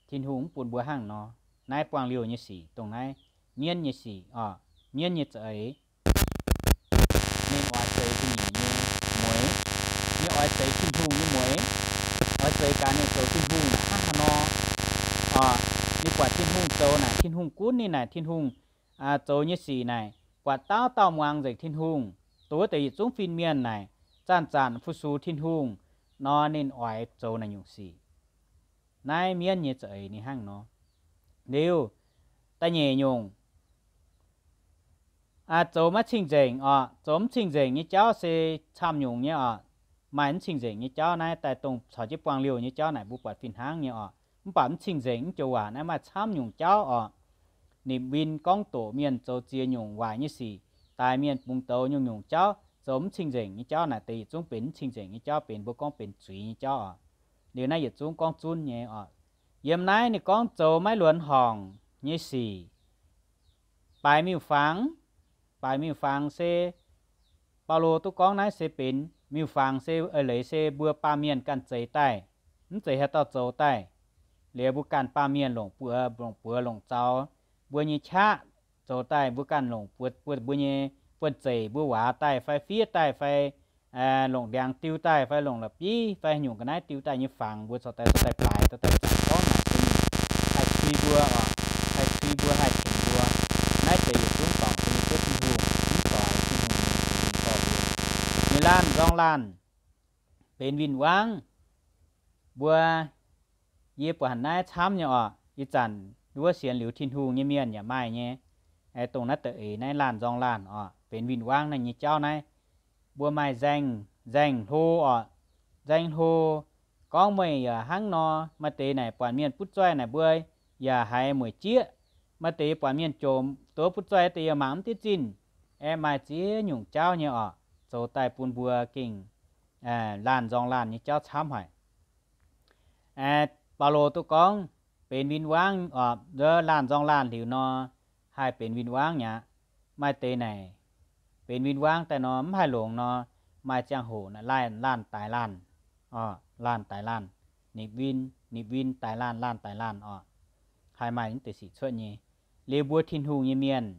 Tin-Hungh mv bun mbuo hnangv nor. Naaiv buangh liouh nyei sic, dongh naaiv mienv nyei sic oc, mienv nyei za'eix. Ninh oix zeix ga'nyiec nyei mueix, ninh oix zeix Tin-Hungh nyei mueix, oix zeix gaax ninh zoux Tin-Hungh naaic hnangv haaix nor. Oc, ninh buatc Tin-Hungh zoux naaic, Tin-Hungh gunv ninh naaic, Tin-Hungh zoux nyei sic naaic, buatc dauh dauh muangx nzengc Tin-Hungh. Dongh wuov deix yietc zungv fin-mienh naaic, zanc-zanc fu-sux Tin-Hungh nor, ninh oix zoux naaic nyungc sic. Naaiv mienv nyei za'eix ninh hnangv nor. Liuz, da'nyeic nyungc, zoux maiv cing-nzengc oc. Zoux mv cing-nzengc nyei jauv se camv nyungc nyei oc. Maaih mv cing-nzengc nyei jauv naaiv daaih dongh caux jienv buangh liouh nyei jauv naaic mbuo buatc fih hnangv nyei oc. Mv baac mv cing-nzengc mv joux waac naaiv maaih camv nyungc jauv oc. Nimc win gorngv doqc mienh zoux ziex nyungc waaic nyei sic, daix mienh bungx douz nyungc-nyungc jauv, zoux mv cing-nzengc nyei jauv naaic deix yietc zungv benx mv cing-nzengc nyei jauv, benx mbuo gorngv benx zuiz nyei jauv oc. Liuz naaiv yietc zungv gorngv zunv nyei oc. Yiem naaiv ninh gorngv zoux maiv luonx horngc nyei sic, baaix miuc-fangx. Baaix miuc-fangx se Baulo duqv gorngv naaiv se benx miuc-fangx se eix leiz se mbuo baamh mienh ganh zeix daaih, mv zeiz haaix dauh zoux daaih. Liuz mbuo ganh baamh mienh longc buoz, longc buoz longc zaux mbuo nyei qaqv zoux daaih, mbuo ganh longc buoz, mbuo nyei buonv-zeic mbuo waaz daaih fai fiev daaih fai longc ndiangx diu daaih fai longc la'bieiv fai nyungc ga'naaiv diu daaih nyei fangx mbuo caux daaih, caux daaih baaix, caux daaih zaux gorngv naaic, haih cui mbuo oc, haih cui mbuo, haih cunx mbuo. Naaiv deix yietc zungv dorngc Laanh nzorng laanh benx win-wangv. Mbuo, yie buatc naaiv camv nyei orqc. Ih zanc wuov sienx liuz Tin-Hungh nyei mienh yaac maaih nyei. Dongh naaiv deix eix naaiv laanh nzorng laanh orqc, benx win-wangv naaiv nyei jauv naaiv, mbuo maaih nzaeng, nzaeng hlo orqc. Nzaeng hlo, gorngv meih yaac hnangv nor, maaih deix naaic buatc mienh butv zoih naaic mbuo yaac haiz mueic jieqv. Maaih deix buatc mienh jomc duqv butv zoih deix yaac mangc mv diqv zinh. Aeqv, maaih ziex nyungc jauv nyei orqc, zoux daaih bun mbuo gengh laanh nzorng laanh nyei jauv camv haic. Baulo duqv gorngv benx win-wangv orqc, laanh nzorng laanh liuz nor, haih benx win-wangv mi'aqv. Maaih deix naaic benx win-wangv daaih nor mv haih longx nor, maaih ziangh hoc laanh, laanh daix laanh, laanh daix laanh, nipc win, nipc win daix laanh, laanh daix laanh orqc. Haih maaih mv deix sic cuotv nyei. Liuz mbuo Tin-Hungh nyei mienh,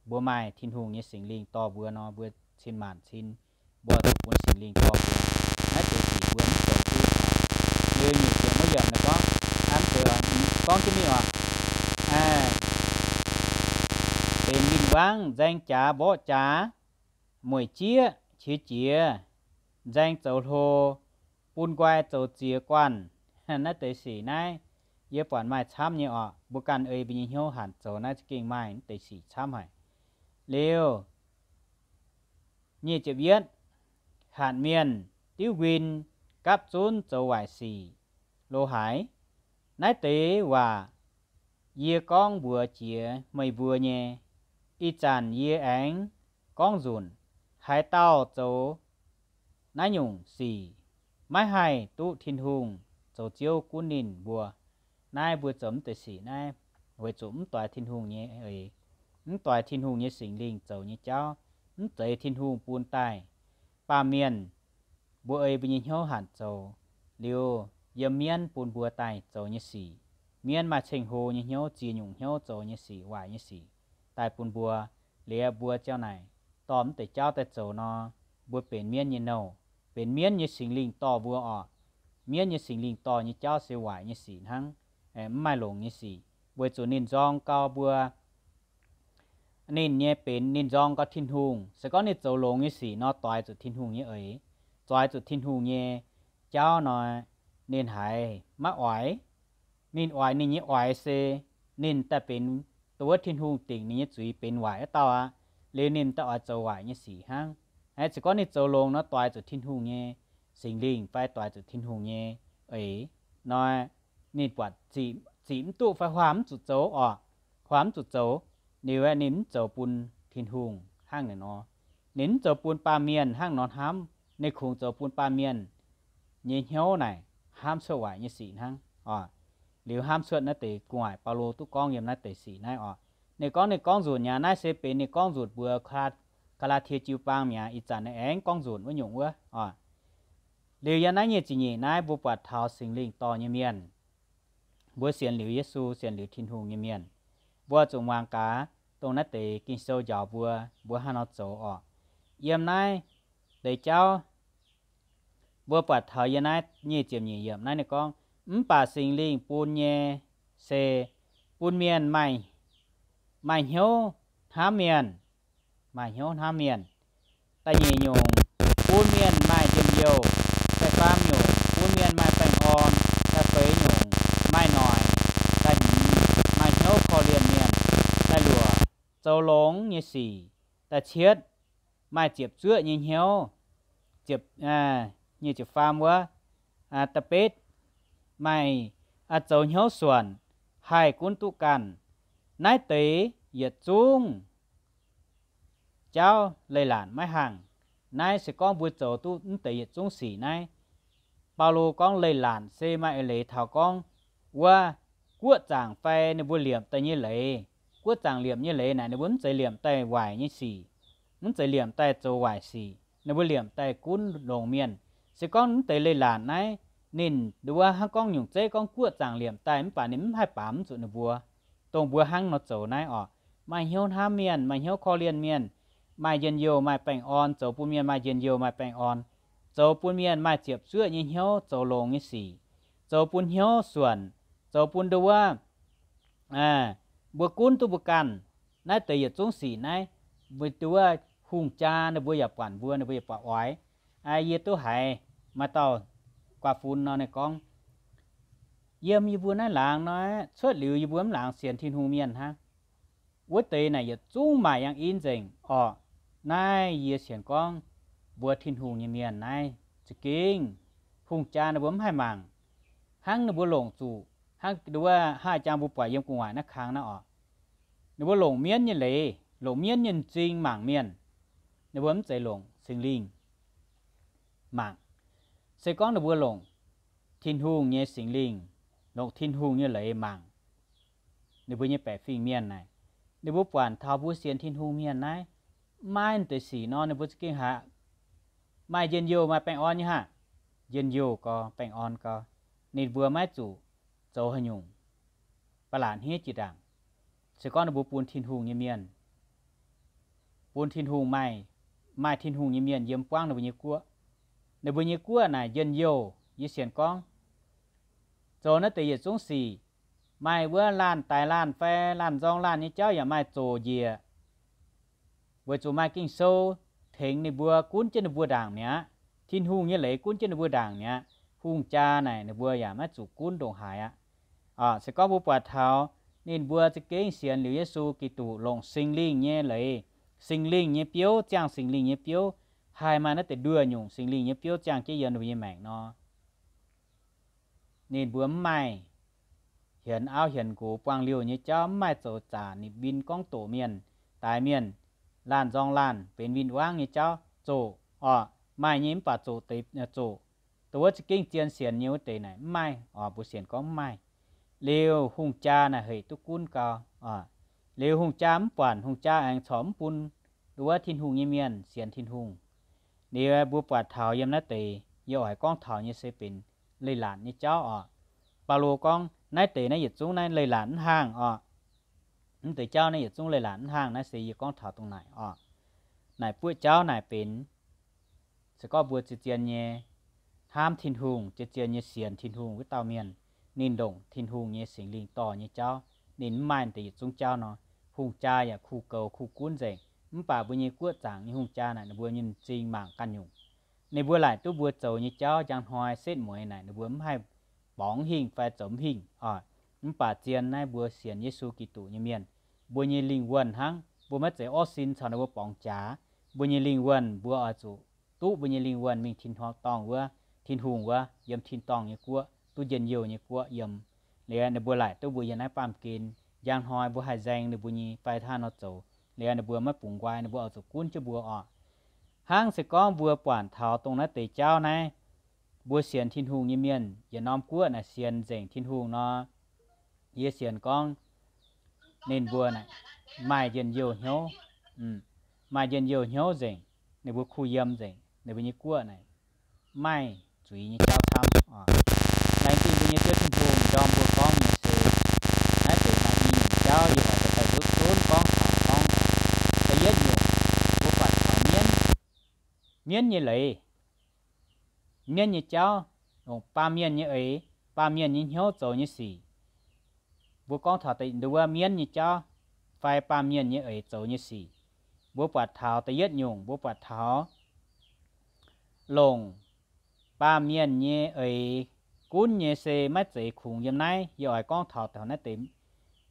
mbuo maaih Tin-Hungh nyei Singx Lingh dorh mbuo nor, mbuo cin maanc cin, mbuo zuqc bun Singx Lingh dorh mbuo. Naaiv deix sic mbuo mv zoux duqv. Liuz nyic ziepc wuov yiemc naaiv gorngv, an deix gorngv jienv mingh orqc, benx win-wangv, nzaeng jaax mborqv jaax, mueic jieqv qiex jiez, nzaeng zoux hlo, bun nqoi zoux ziex guanh. Naaiv deix sic naaiv, yie buatc maaih camv nyei orqc. Mbuo ganh ei mbuo nyei hnyouv hanc zoux naaiv za'gengh maaih mv deix sic camv haic. Liuz, nyic ziepc yietv, hatc mienh diuv nquin, gapv zunv zoux waaic sic lo haaix. Naaiv deix waac yie gorngv mbuox jiex meih mbuo nyei. Ih zanc yie aengx gorngv nzunc, haaix dauh zoux naaiv nyungc sic maiv haih duqv Tin-Hungh, zoux Ziouv gunv ninh mbuo. Naaiv mbuo zoux mv deix sic naaiv weic zuqc mv doix Tin-Hungh nyei eix, mv doix Tin-Hungh nyei Singx Lingh zoux nyei jauv, mv zeiz Tin-Hungh bun daaih. Baamh mienh, mbuo ei mbuo nyei hnyouv hanc zoux, liuz yiem mienv bun mbuo daaih zoux nyei sic. Mienv maaih ceng-hlo nyei hnyouv, ziex nyungc hnyouv zoux nyei sic, waaic nyei sic daaih bun mbuo. Liuz mbuo ziouc naaic dorh mv deix jauv daaih zoux nor, mbuo benx mienv nyei nouh, benx mienv nyei Singx Lingh dorh mbuo orqc. Mienv nyei Singx Lingh dorh nyei jauv se waaic nyei sic hnangv, mv maaih longx nyei sic, weic zuqc ninh nzorng gau mbuo. Ninh nyei benx ninh nzorng gau Tin-Hungh. Se gorngv ninh zoux longx nyei sic nor, doix zuqc Tin-Hungh nyei eix, doix zuqc Tin-Hungh nyei jauv nor, ninh haiz maiv oix. Ninh oix ninh nyei oix se ninh daaih benx dongh wuov Tin-Hungh dingc ninh nyei zuiz benx waaic wuov dauh aqv. Liuz ninh daaih oix zoux waaic nyei sic hnangv. Aeqv, se gorngv ninh zoux longx nor, doix zuqc Tin-Hungh nyei Singx Lingh fai doix zuqc Tin-Hungh nyei eix nor, ninh buatc ziqc mv duqv fai huaam mv zuqc zoux orqc, huaam mv zuqc zoux. Liuz aeqv, ninh mv zoux bun Tin-Hungh hnangv naaic nor, ninh mv zoux bun baamh mienh hnangv nor hnamv. Ninh kungx zoux bun baamh mienh nyei hnyouv naaic hnamv cuotv waaic nyei sic hnangv oc. Liuz hnamv cuotv naaiv deix gu'nguaaic Baulo duqv gorngv yiem naaiv deix sic naaiv oc. Ninh gorngv, ninh gorngv nzunc mi'aqv. Naaiv se benx ninh gorngv nzunc mbuox Gaa^laa^tie jiu-baang mi'aqv. Ih zanc ninh aengx gorngv nzunc wuov nyungc wuov oc. Liuz yiem naaiv nyic ziepc nyeic naaiv mbuo buatc taux Singx Lingh dorh nyei mienh. Mbuo sienx liuz Yesu, sienx liuz Tin-Hungh nyei mienh, mbuo zuqc muangx gaax dongh naaiv deix Ging-Sou njaaux mbuo, mbuo hnangv nor zoux orqc. Yiem naaiv deix jauv mbuo buatc taux yiem naaiv nyic ziepc nyeic yiemc naaiv ninh gorngv, mv baac Singx Lingh bun nyei se bun mienh maaih, maaih hnyouv hnamv mienh, maaih hnyouv hnamv mienh. Da'nyeic nyungc, bun mienh maaih njien-youh. Da'faam nyungc, bun mienh maaih baengh orn. Da'feix nyungc, maaih noic. Da'hmz, maaih hnyouv korv-lienh mienh. Da'luoqc, zoux longx nyei sic. Da'cietv, maaih ziepc zuoqv nyei hnyouv. Ziepc, nyic ziepc faam wuov. Da'betv, maaih, zoux hnyouv suonc, haih gunv duqv ganh. Naaiv deix yietc zungv jauv leiz-latc maiv hangh. Naaiv se gorngv mbuo zoux duqv mv deix yietc zungv sic naaiv, Baulo gorngv leiz-latc se maaih eix leiz taux gorngv wuov guoqv zaangc fai ninh mbuo liemh daaih nyei leiz. Guoqv zaangc liemh nyei leiz naaic ninh mbuo mv zeiz liemh daaih waaic nyei sic, mv zeiz liemh daaih zoux waaic sic, ninh mbuo liemh daaih gunv longx mienh. Se gorngv mv deix leiz-latc naaiv, ninh nduov hnangv gorngv nyungc zeiv gorngv guoqv zaangc liemh daaih mv baac ninh mv haih baamz zuqc ninh mbuo. Dongh mbuo hnangv nor zoux naaiv oc, maaih hnyouv hnamv mienh, maaih hnyouv korv-lienh mienh, maaih njien-youh maaih baengh orn, zoux bun mienh maaih njien-youh maaih baengh orn, zoux bun mienh maaih ziepc zuoqv nyei hnyouv, zoux longx nyei sic, zoux bun hnyouv suonc, zoux bun nduov mbuo gunv duqv mbuo ganh. Naaiv deix yietc zungv sic naaiv, mbuo nduov hungh jaa ninh mbuo yaac buatc mbuo, ninh mbuo yaac buatc oix. Yie duqv haiz maaih dauh guaa fun nor, ninh gorngv, yiem yie mbuo naaiv laangz nor, cuotv liuz yie mbuo mv laangz sienx Tin-Hungh mienh hnangv. Wuov deix naaic yietc zungv maaih yangh in nzengc orqc. Naaiv yie sienx gorngv mbuo Tin-Hungh nyei mienh naaiv za'gengh hungh jaa ninh mbuo mv haih mangc. Hnangv ninh mbuo longc zuqc, hnangv wuov haih jangx mbuo buatc yiem gu'nguaaic naaiv kang naaiv orqc, ninh mbuo longc mienv nyei leiz, longc mienv nyei m'zing mangc mienh. Ninh mbuo mv zeiz longc Singx Lingh mangc. Se gorngv ninh mbuo longc Tin-Hungh nyei Singx Lingh, longc Tin-Hungh nyei leiz mangc ninh mbuo nyei baeqc fingx mienh naaic, ninh mbuo buatc taux mbuo sienx Tin-Hungh mienh naaiv, mv maaih deix sic nor, ninh mbuo za'gengh haiz maaih njien-youh, maaih baengh orn nyei haic. Njien-youh gau, baengh orn gau, ninh mbuo maiv zuqc zoux haaix nyungc ba'laqc hniev jiex ndaangc. Se gorngv ninh mbuo bun Tin-Hungh nyei mienh, bun Tin-Hungh maaih, maaih Tin-Hungh nyei mienh yiem buangv ninh mbuo nyei guoqv. Ninh mbuo nyei guoqv naaic njien-youh, yie sienx gorngv zoux naaiv deix yietc zungv sic, maaih wuov laanh daic laanh fai laanh nzorng laanh nyei jauv yaac maaih zoqc njiec, weic zuqc maaih Ging-Sou tengx ninh mbuo, gunv jienv ninh mbuo ndaangc mi'aqv. Tin-Hungh nyei leiz gunv jienv ninh mbuo ndaangc mi'aqv. Hungh jaa naaic ninh mbuo yaac maiv zuqc gunv ndongc haaix aqv. Se gorngv mbuo buatc taux ninh mbuo za'gengh sienx liuz Yesu Giduc, longc Singx Lingh nyei leiz, Singx Lingh nyei biouv, ziangh Singx Lingh nyei biouv, haih maaih naaiv deix nduoh nyungc Singx Lingh nyei biouv ziangh jienv yiem ninh mbuo nyei maengc nor, ninh mbuo mv maaih hienx auv hienx nqox buangh liouh nyei jauv, mv maaih zoux zaac ninh mbin gorngv doqc mienh, daix mienh, laanh nzorng laanh benx win-wangv nyei jauv zoqc orqc. Maaih nyei mv baac zoqc deix zoqc, dongh wuov za'gengh zien sienx nyei wuov deix naaic mv maaih orqc. Mbuo sienx gorngv mv maaih. Liuz hungh jaa naaic hec duqv gunv gau. Liuz hungh jaa mv buatc, hungh jaa aengx corc mv bun dongh wuov Tin-Hungh nyei mienh sienx Tin-Hungh. Liuz mbuo buatc taux yiem naaiv deix, yie oix gorngv taux nyei se benx leiz-latc nyei jauv orqc. Baulo gorngv naaiv deix naaiv yietc zungv naaiv leiz-latc mv haangh orqc. Mv deix jauv naaiv yietc zungv leiz-latc mv haangh. Naaiv se yie gorngv taux dongh naaic orqc. Naaic buoqv jauv naaic benx se gorngv mbuo zien-zien nyei hnamv Tin-Hungh, zien-zien nyei sienx Tin-Hungh wuov dauh mienh, ninh longc Tin-Hungh nyei Singx Lingh dorh nyei jauv, ninh mv maaih deix yietc zungv jauv nor, hungh jaa yaac kuh goux kuh gunv nzengc. Mv baac mbuo nyei guoqv zaangc nyei hungh jaa naaic, ninh mbuo nyei m'zing mangc ganh nyungc. Ninh mbuo laaic duqv mbuo zoux nyei jauv njang hnoi setv mueiz naaic, ninh mbuo mv haih borngz hingh fai zoux mv hingh oc. Mv baac zien naaiv mbuo sienx Yesu Giduc nyei mienh, mbuo nyei lingh wuonh hnangv, mbuo maiv zeiz orv sin caux ninh mbuo borngz jaax. Mbuo nyei lingh wuonh mbuo oix zuqc duqv mbuo nyei lingh wuonh mingh tin-dorngh wuov, Tin-Hungh wuov, yiem tin-dorngh nyei guoqv, duqv njien-youh nyei guoqv yiem. Liuz ninh mbuo laaic duqv mbuo yiem naaiv baamh gen, njang hnoi mbuo haih nzaeng ninh mbuo nyei fai hnangv nor zoux, liuz ninh mbuo maiv bungx nqoi, ninh mbuo oix zuqc gunv jienv mbuo oc. Hnangv se gorngv mbuo buatc taux dongh naaiv deix jauv naaiv, mbuo sienx Tin-Hungh nyei mienh yietc norm guoqv naaic sienx nzengc Tin-Hungh nor, yie sienx gorngv ninh mbuo naaic maaih njien-youh hnyouv, maaih njien-youh hnyouv nzengc, ninh mbuo kuh yiem nzengc, ninh mbuo nyei guoqv naaic maaih zuiz nyei jauv camv oc. Laengz zingh mbuo nyei Ziouv Tin-Hungh ndorm mbuo gorngv nyei se naaiv deix maaih i nyungc jauv yie oix daaih nduqc zunv gorngv taux gorngv. Da'yietv nyungc, mbuo buatc taux mienv, mienv nyei leiz, mienv nyei jauv, longc baamh mienh nyei eix, baamh mienh nyei hnyouv zoux nyei sic. Mbuo gorngv taux deix nduov mienv nyei jauv fai baamh mienh nyei eix zoux nyei sic, mbuo buatc taux da'yietv nyungc, mbuo buatc taux longc baamh mienh nyei eix gunv nyei se maiv zeiz kungx yiem naaiv. Yie oix gorngv taux taux naaiv deix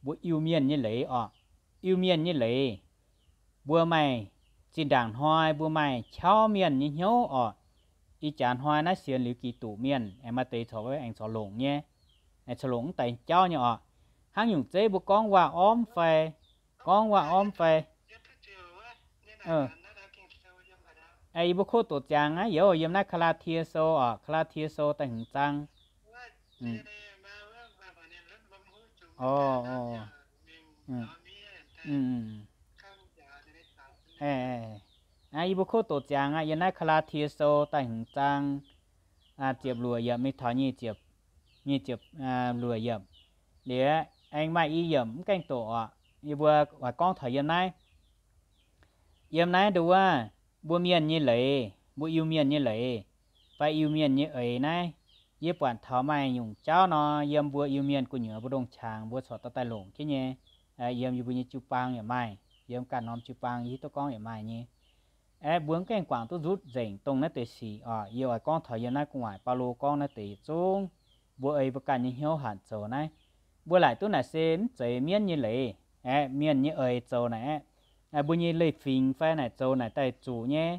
mbuo Iu-Mienh nyei leiz oc. Iu-Mienh nyei leiz, mbuo maaih zinh ndaangc hnoi mbuo maaih qauv mienh nyei hnyouv oc. Ih jaax hnoi naaiv sienx liuz Giduc mienh aengx maaih deix corc aengx corc longc nyei, aengx corc longc mv deix jauv nyei oc. Hnangv nyungc zeiv mbuo gorngv waac-ormv fai, gorngv waac-ormv fai, yie mbuo kov doqc ziangx aqv, youz yiem naaiv Gaa^laa^tie Sou oc, Gaa^laa^tie Sou da'hmz zaang. Yie mbuo kov doqc ziangx aqv, yiem naaiv Gaa^laa^tie Sou da'hmz zaang, ziepc luoqc yiemc mingh taux nyic ziepc, nyic ziepc luoqc yiemc. Liuz aengx maaih i yiemc mv gaengh doqc oc. Yie mbuo oix gorngv taux yiem naaiv. Yiem naaiv nduov, mbuo mienh nyei leiz, mbuo Iu-Mienh nyei leiz, fai Iu-Mienh nyei eix naaiv, yie buatc taux maaih nyungc jauv nor, yiem mbuo Iu-Mienh gu'nyuoz mbu'ndongx qangx mbuo corc daaih daaih longc jienv nyei. Yiem yie mbuo nyei jiu-baang yaac maaih, yiem ganh norm jiu-baang yie hiuv duqv gorngv yaac maaih nyei. Aeqv, mbuo mv gaengh guangc duqv nzutv nzengc dongh naaiv deix sic oc. Yie oix gorngv taux yiem naaiv gu'nguaaic Baulo gorngv naaiv deix yietc zungv mbuo ei mbuo ganh nyei hnyouv hanc zoux naaiv. Mbuo laaic duqv naaic se mv zeiz mienv nyei leiz, aeqv, mienh nyei eix zoux naaic aeqv, mbuo nyei leiz-fingx fai naaic zoux naaic daaih zuqc nyei,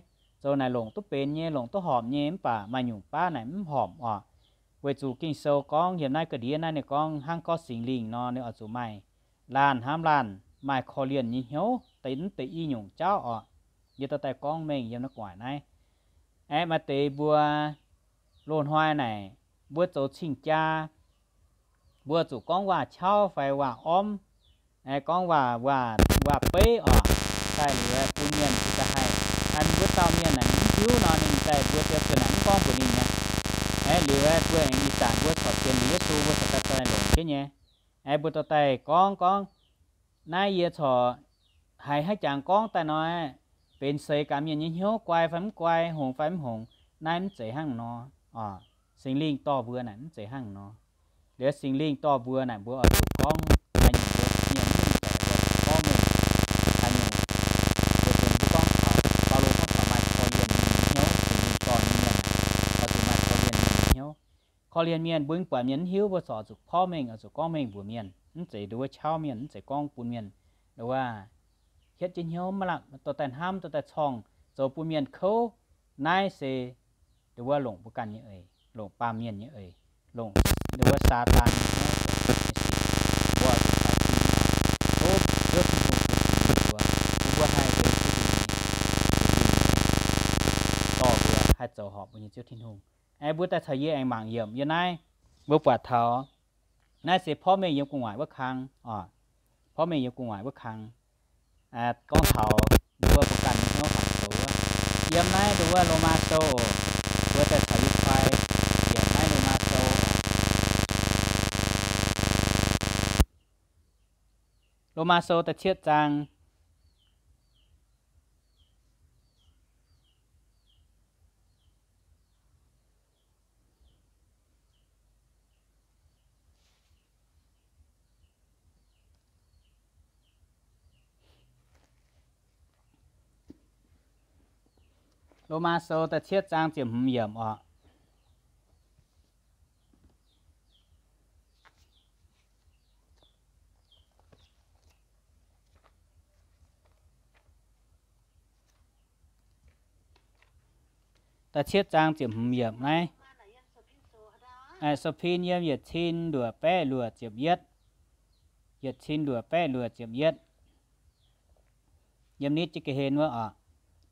zoux naaic longc duqv benx nyei, longc duqv horpc nyei, mv baac maaih nyungc baav naaic mv horpc oc. Weic zuqc Ging-Sou gorngv yiem naaiv ga'ndiev naaiv ninh gorngv hnangv gorngv Singx Lingh nor, ninh oix zuqc maaih laanh hnamv laanh, maaih korv-lienh nyei hnyouv, deix mv deix i nyungc jauv oc. Yie dorh daaih gorngv mengh yiem naaiv gu'nguaaic naaiv. Aeqv, maaih deix mbuo loz-hnoi naaic, mbuo zoux cing-jaa, mbuo zuqc gorngv waac-qauv fai waac-ormv, aeqv, gorngv waac, waac, waac-beiv oc, daaih liuz bun mienh cingx daaih haih, mbuo dauh mienh naaic ninh mv hiuv nor, ninh daaih mbuo ziouc naaic mv gorngv mbuox ninh nyei. Aeqv, liuz mbuo aengx ih zanc mbuo corc sienx liuz Yesu mbuo corc daaih dorh longc jienv nyei. Aeqv, mbuo dorh daaih gorngv gorngv, naaiv yie corc haiz haaix jangx gorngv daaih nor, benx seix gaax mienh nyei hnyouv guai fai mv guai, hngongx fai mv hngongx, naaiv mv zeiz hnangv nor. Singx Lingh dorh mbuo naaic mv zeiz hnangv nor. Liuz Singx Lingh dorh mbuo naaic mbuo oix zuqc gorngv haaix nyungc mbuo mienh mv mengh baeqc mbuo oix zuqc gorngv mengh. Haaix nyungc mbuo benx mbuo gorngv taux, Baulo gorngv taux maaih korv-lienh nyei hnyouv, Singx Lingh dorh nyei mienh oix zuqc maaih korv-lienh nyei hnyouv. Korv-lienh mienh mbuo mv buatc mienh mv hiuv, mbuo corc oix zuqc porv mengh, oix zuqc gorngv mengh mbuox mienh, mv zeiz nduov wuov qauv mienh, mv zeiz gorngv bun mienh nduov wuov hietv jienv hnyouv maiv lamh dorh daaih hnamv, dorh daaih corngh zoux bun mienh kouv. Naaiv se nduov wuov longc mbuo ganh nyei eix, longc baamh mienh nyei eix, longc nduov wuov Saadaan nyei hnyouv zoux nyei sic. Mbuo zuqc faix-fim tov Ziouv Tin-Hungh bun fuqv mbuo, bun mbuo haih benx Ziouv Tin-Hungh nyei, dorh mbuo haih zoux horpc mbuo nyei Ziouv Tin-Hungh. Aengx mbuo daaih caux yie aengx mangc yiemc yiem naaiv, mbuo buatc taux naaiv se porv mengh yiem gu'nguaaic wuov kang oc. Porv mengh yiem gu'nguaaic wuov kang gorngv taux mbuo mbuo ganh nyei hnyouv hanc zoux wuov. Yiem naaiv nduov wuov Lomaa Sou oc, mbuo daaih caux yie koi yiemc naaiv Lomaa Sou oc. Lomaa Sou da'cietv zaang. Lomaa Sou da'cietv zaang ziepc hmz yiemc oc. Da'cietv zaang ziepc hmz yiemc naaiv. Sou-pin yiem yietc cin luoqc baeqv luoqc ziepc yietv. Yietc cin luoqc baeqv luoqc ziepc yietv. Yiem nitv jienv ga'hlen wuov oc.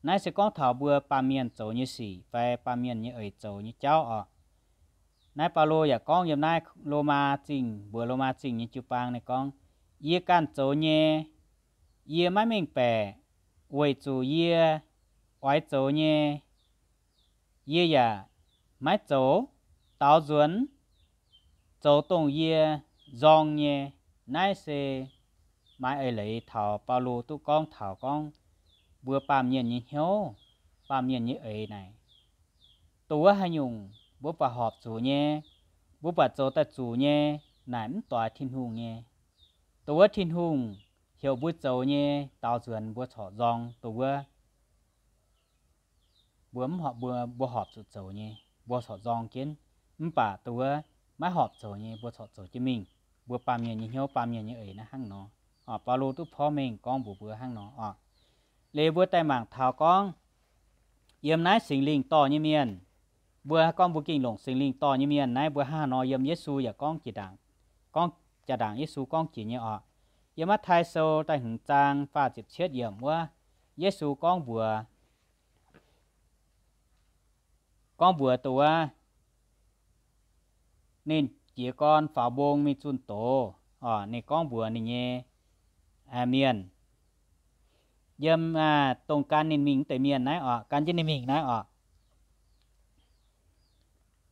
Naaiv se gorngv taux mbuo baamh mienh zoux nyei sic fai baamh mienh nyei eix zoux nyei jauv oc. Naaiv Baulo yaac gorngv yiem naaiv Lomaa Zingh, mbuox Lomaa Zingh nyei jiu-baang ninh gorngv, yie ganh zoux nyei, yie maiv mengh baeqc, weic zuqc yie oix zoux nyei, yie yaac maiv zoux. Daaux nzuonx zoux dongh yie nzorng nyei. Naaiv se maaih eix leiz taux Baulo duqv gorngv taux gorngv mbuo baamh mienh nyei hnyouv, baamh mienh nyei eix naaic, dongh wuov haaix nyungc mbuo buatc horpc zuqc nyei, mbuo buatc zoux daaih zuqc nyei, naaic mv doix Tin-Hungh nyei. Dongh wuov Tin-Hungh heuc mbuo zoux nyei, daaux nzuonx mbuo corc nzorng dongh wuov mbuo mv horpc, mbuo, mbuo horpc zuqc zoux nyei, mbuo corc nzorng jienv. Mv baac dongh wuov maiv horpc zoux nyei, mbuo corc zoux jienv mingh. Mbuo baamh mienh nyei hnyouv, baamh mienh nyei eix naaiv hnangv nor oc. Baulo duqv porv mengh gorngv mbuox mbuo hnangv nor oc. Liuz mbuo daaih mangc taux gorngv yiem naaiv Singx Lingh dorh nyei mienh, mbuo gorngv mbuo gengh longc Singx Lingh dorh nyei mienh naaiv, mbuo hnangv haaix nor yiem Yesu yaac gorngv jiex ndaangc, gorngv jaa-ndaangc Yesu gorngv jiex nyei oc. Yiem Matv^tai Sou da'hmz zaang faah ziepc cietv yiemc wuov, Yesu gorngv mbuox, gorngv mbuox dongh wuov ninh jiez gorn faaux mbong mingh zunh doz oc. Ninh gorngv mbuox ninh nyei mienh, yiem dongh gan ninh mingh wuov deix mienh naaiv oc, gan jienv ninh mingh naaiv oc.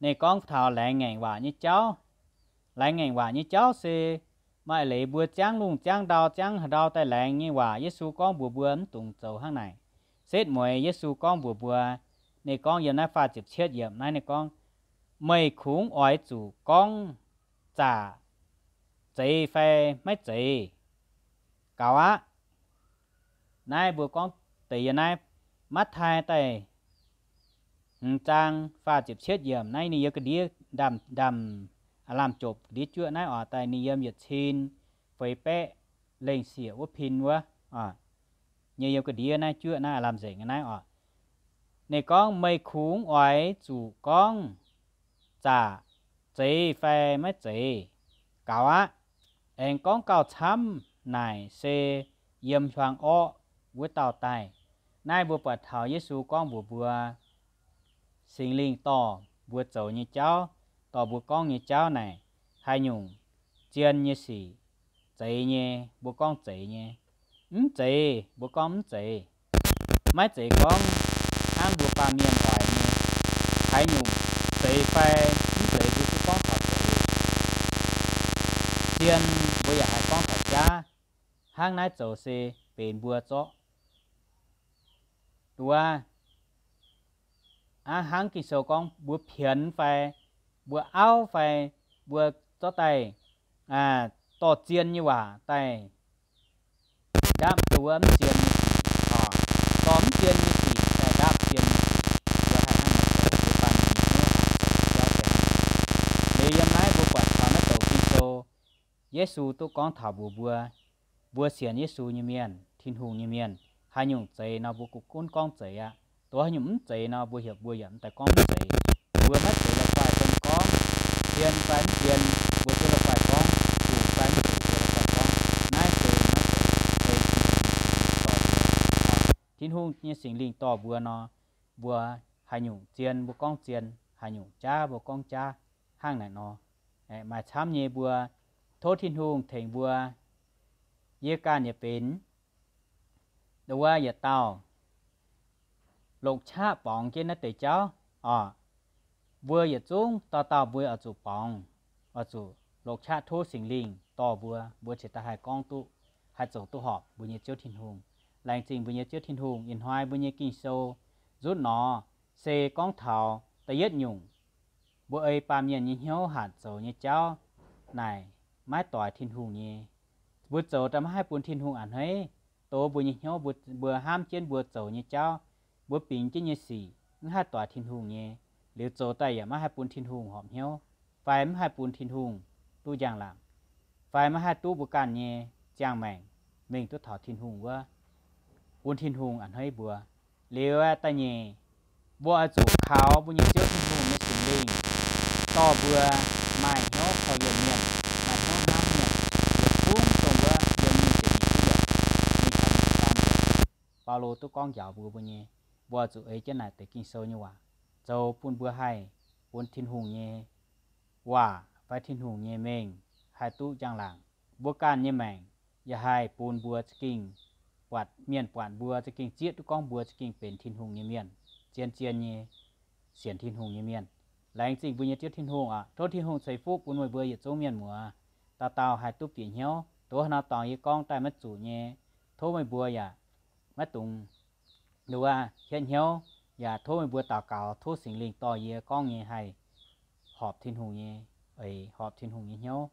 Ninh gorngv taux laengz ngaengc waac nyei jauv. Laengz ngaengc waac nyei jauv se maaih leiz mbuo ziangv lungh ziangv ndau, ziangv haaix ndau daaih laengz nyei waac, Yesu gorngv mbuox mbuo mv dungx zoux hnangv naaic. Setv mueiz Yesu gorngv mbuox mbuo, ninh gorngv yiem naaiv faah ziepc cietv yiemc naaiv, ninh gorngv, meih kungx oix zuqc gorngv zaqc zeiz fai maiv zeiz gaux aqv. Naaiv mbuo gorngv deix yiem naaiv, Matv^tai daaih hmz zaang faah ziepc cietv yiemc naaiv, ninh yiem ga'ndiev ndaamv-ndaamv aav lamh jopc ga'ndiev juoqv naaiv oc, daaih ninh yiem yietc cin feix baeqv lengh sieqv wuov pin wuov, nyei yiem ga'ndiev naaiv juoqv naaiv aav lamh nzengc naaiv oc. Ninh gorngv, Meih kungx oix zuqc gorngv zaqc, zeiz fai maiv zeiz, gaux aqv. Aengx gorngv gauh camv naaic se yiem hiuang orqv wuov dauh daaih. Naaiv mbuo buatc taux Yesu gorngv mbuox mbuo, Singx Lingh dorh mbuo zoux nyei jauv, dorh mbuo gorngv nyei jauv naaic, haaix nyungc zien nyei sic, zeiz nyei mbuo gorngv zeiz nyei, mv zeiz mbuo gorngv mv zeiz. Maiv zeiz gorngv hnangv mbuo baamh mienh oix nyei. Haaix nyungc zeiz fai mv zeiz mbuo duqv gorngv taux zeiz. Zien mbuo yaac haih gorngv taux jaav. Hnangv naaiv zoux se benx mbuo zorqv duqv aqv. Hnangv Ging-Sou gorngv mbuo pienx fai mbuo auv fai mbuo zorqv daaih dorh zien nyei waac daaih ndaapv duqv mv zien nyei sic, dorh mv zien nyei sic daaih ndaapv zien nyei sic, mbuo haih hnangv naaiv zoux, mbuo baamh mienh nyei hnyouv haih zoux jauv deix. Liuz yiem naaiv mbuo buatc taux naaiv douc Ging-Sou, Yesu duqv gorngv taux mbuox mbuo, mbuo sienx Yesu nyei mienh, Tin-Hungh nyei mienh, haaix nyungc zeiz nor mbuo gunv gorngv zeiz aqv. Dongh haaix nyungc mv zeiz nor mbuo heuc mbuo yaac mv daaih gorngv mv zeiz. Mbuo maiv zeiz la'guaih gorngv zien fai mv zien, mbuo duqv la'guaih gorngv, zuqc fai mv zuqc mbuo la'guaih gorngv. Naaiv se maiv zeiz, se Tin-Hungh dorh mbuo. Tin-Hungh nyei Singx Lingh dorh mbuo nor, mbuo haaix nyungc zien mbuo gorngv zien, haaix nyungc jaav mbuo gorngv jaav, hnangv naaic nor. Maaih camv nyei mbuo tov Tin-Hungh tengx mbuo. Yie ganh yaac benx wuov yietc dauh longc qaqv borngz jienv naaiv deix jauv oc. Mbuo yietc zungv dauh dauh mbuo oix zuqc borngz, oix zuqc longc qaqv tov Singx Lingh dorh mbuo, mbuo cingx daaih haih gorngv duqv, haih zoux duqv horpc mbuo nyei Ziouv Tin-Hungh. Laengz zingh mbuo nyei Ziouv Tin-Hungh. Ih hnoi mbuo nyei Ging-Sou nzutv nor se gorngv taux da'yietv nyungc, mbuo ei baamh mienh nyei hnyouv hatc zoux nyei jauv naaic maiv doix Tin-Hungh nyei. Mbuo zoux daaih maiv haih bun Tin-Hungh a'hneiv. Dongh mbuo nyei hnyouv, mbuo, mbuo hnamv jienv mbuo zoux nyei jauv, mbuo bingx jienv nyei sic mv haih doix Tin-Hungh nyei, liuz zoux daaih yaac maiv haih bun Tin-Hungh horpc hnyouv, fai mv haih bun Tin-Hungh duqv njang-laangc, fai maiv haih duqv mbuo ganh nyei ziangh maengc mingh duqv taux Tin-Hungh wuov, bun Tin-Hungh a'hneiv mbuo. Liuz da'nyeic, mbuo oix zuqc kaux mbuo nyei Ziouv Tin-Hungh nyei Singx Lingh dorh mbuo maaih hnyouv korv-lienh mienh, maaih hnyouv hnamv mienh, yietc zungv dongh wuov yiem ninh nzengc nyei kuv yiem, ninh taux nyei baan yiem. Baulo duqv gorngv njaaux mbuo, mbuo nyei, mbuo oix zuqc ei jienv naaic deix Ging-Sou nyei waac zoux bun mbuo haih bun Tin-Hungh nyei waac fai Tin-Hungh nyei mengh haih duqv njang-laangc. Mbuo ganh nyei maengc yaac haih bun mbuo za'gengh buatc, mienh buatc mbuo za'gengh zieqv duqv gorngv mbuo za'gengh benx Tin-Hungh nyei mienh, zien-zien nyei sienx Tin-Hungh nyei mienh. Laengz zingh mbuo nyei Ziouv Tin-Hungh oc. Tov Tin-Hungh ceix fuqv bun meih mbuo yietc zungv mienh muoz, dauh dauh haih duqv bieqc hnyouv. Dongh haaix nor dorngx yie gorngv daaih maiv zuqc nyei, tov meih mbuo yaac maiv dungx nduov hietv hnyouv, yaac tov meih mbuo daux gaux tov Singx Lingh dorh yie gorngv nyei haih horpc Tin-Hungh nyei, eix horpc Tin-Hungh nyei hnyouv.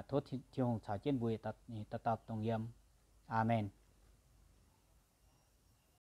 Tov Tin-Hungh caux jienv mbuo dauh dauh dongh yiem. Aamen.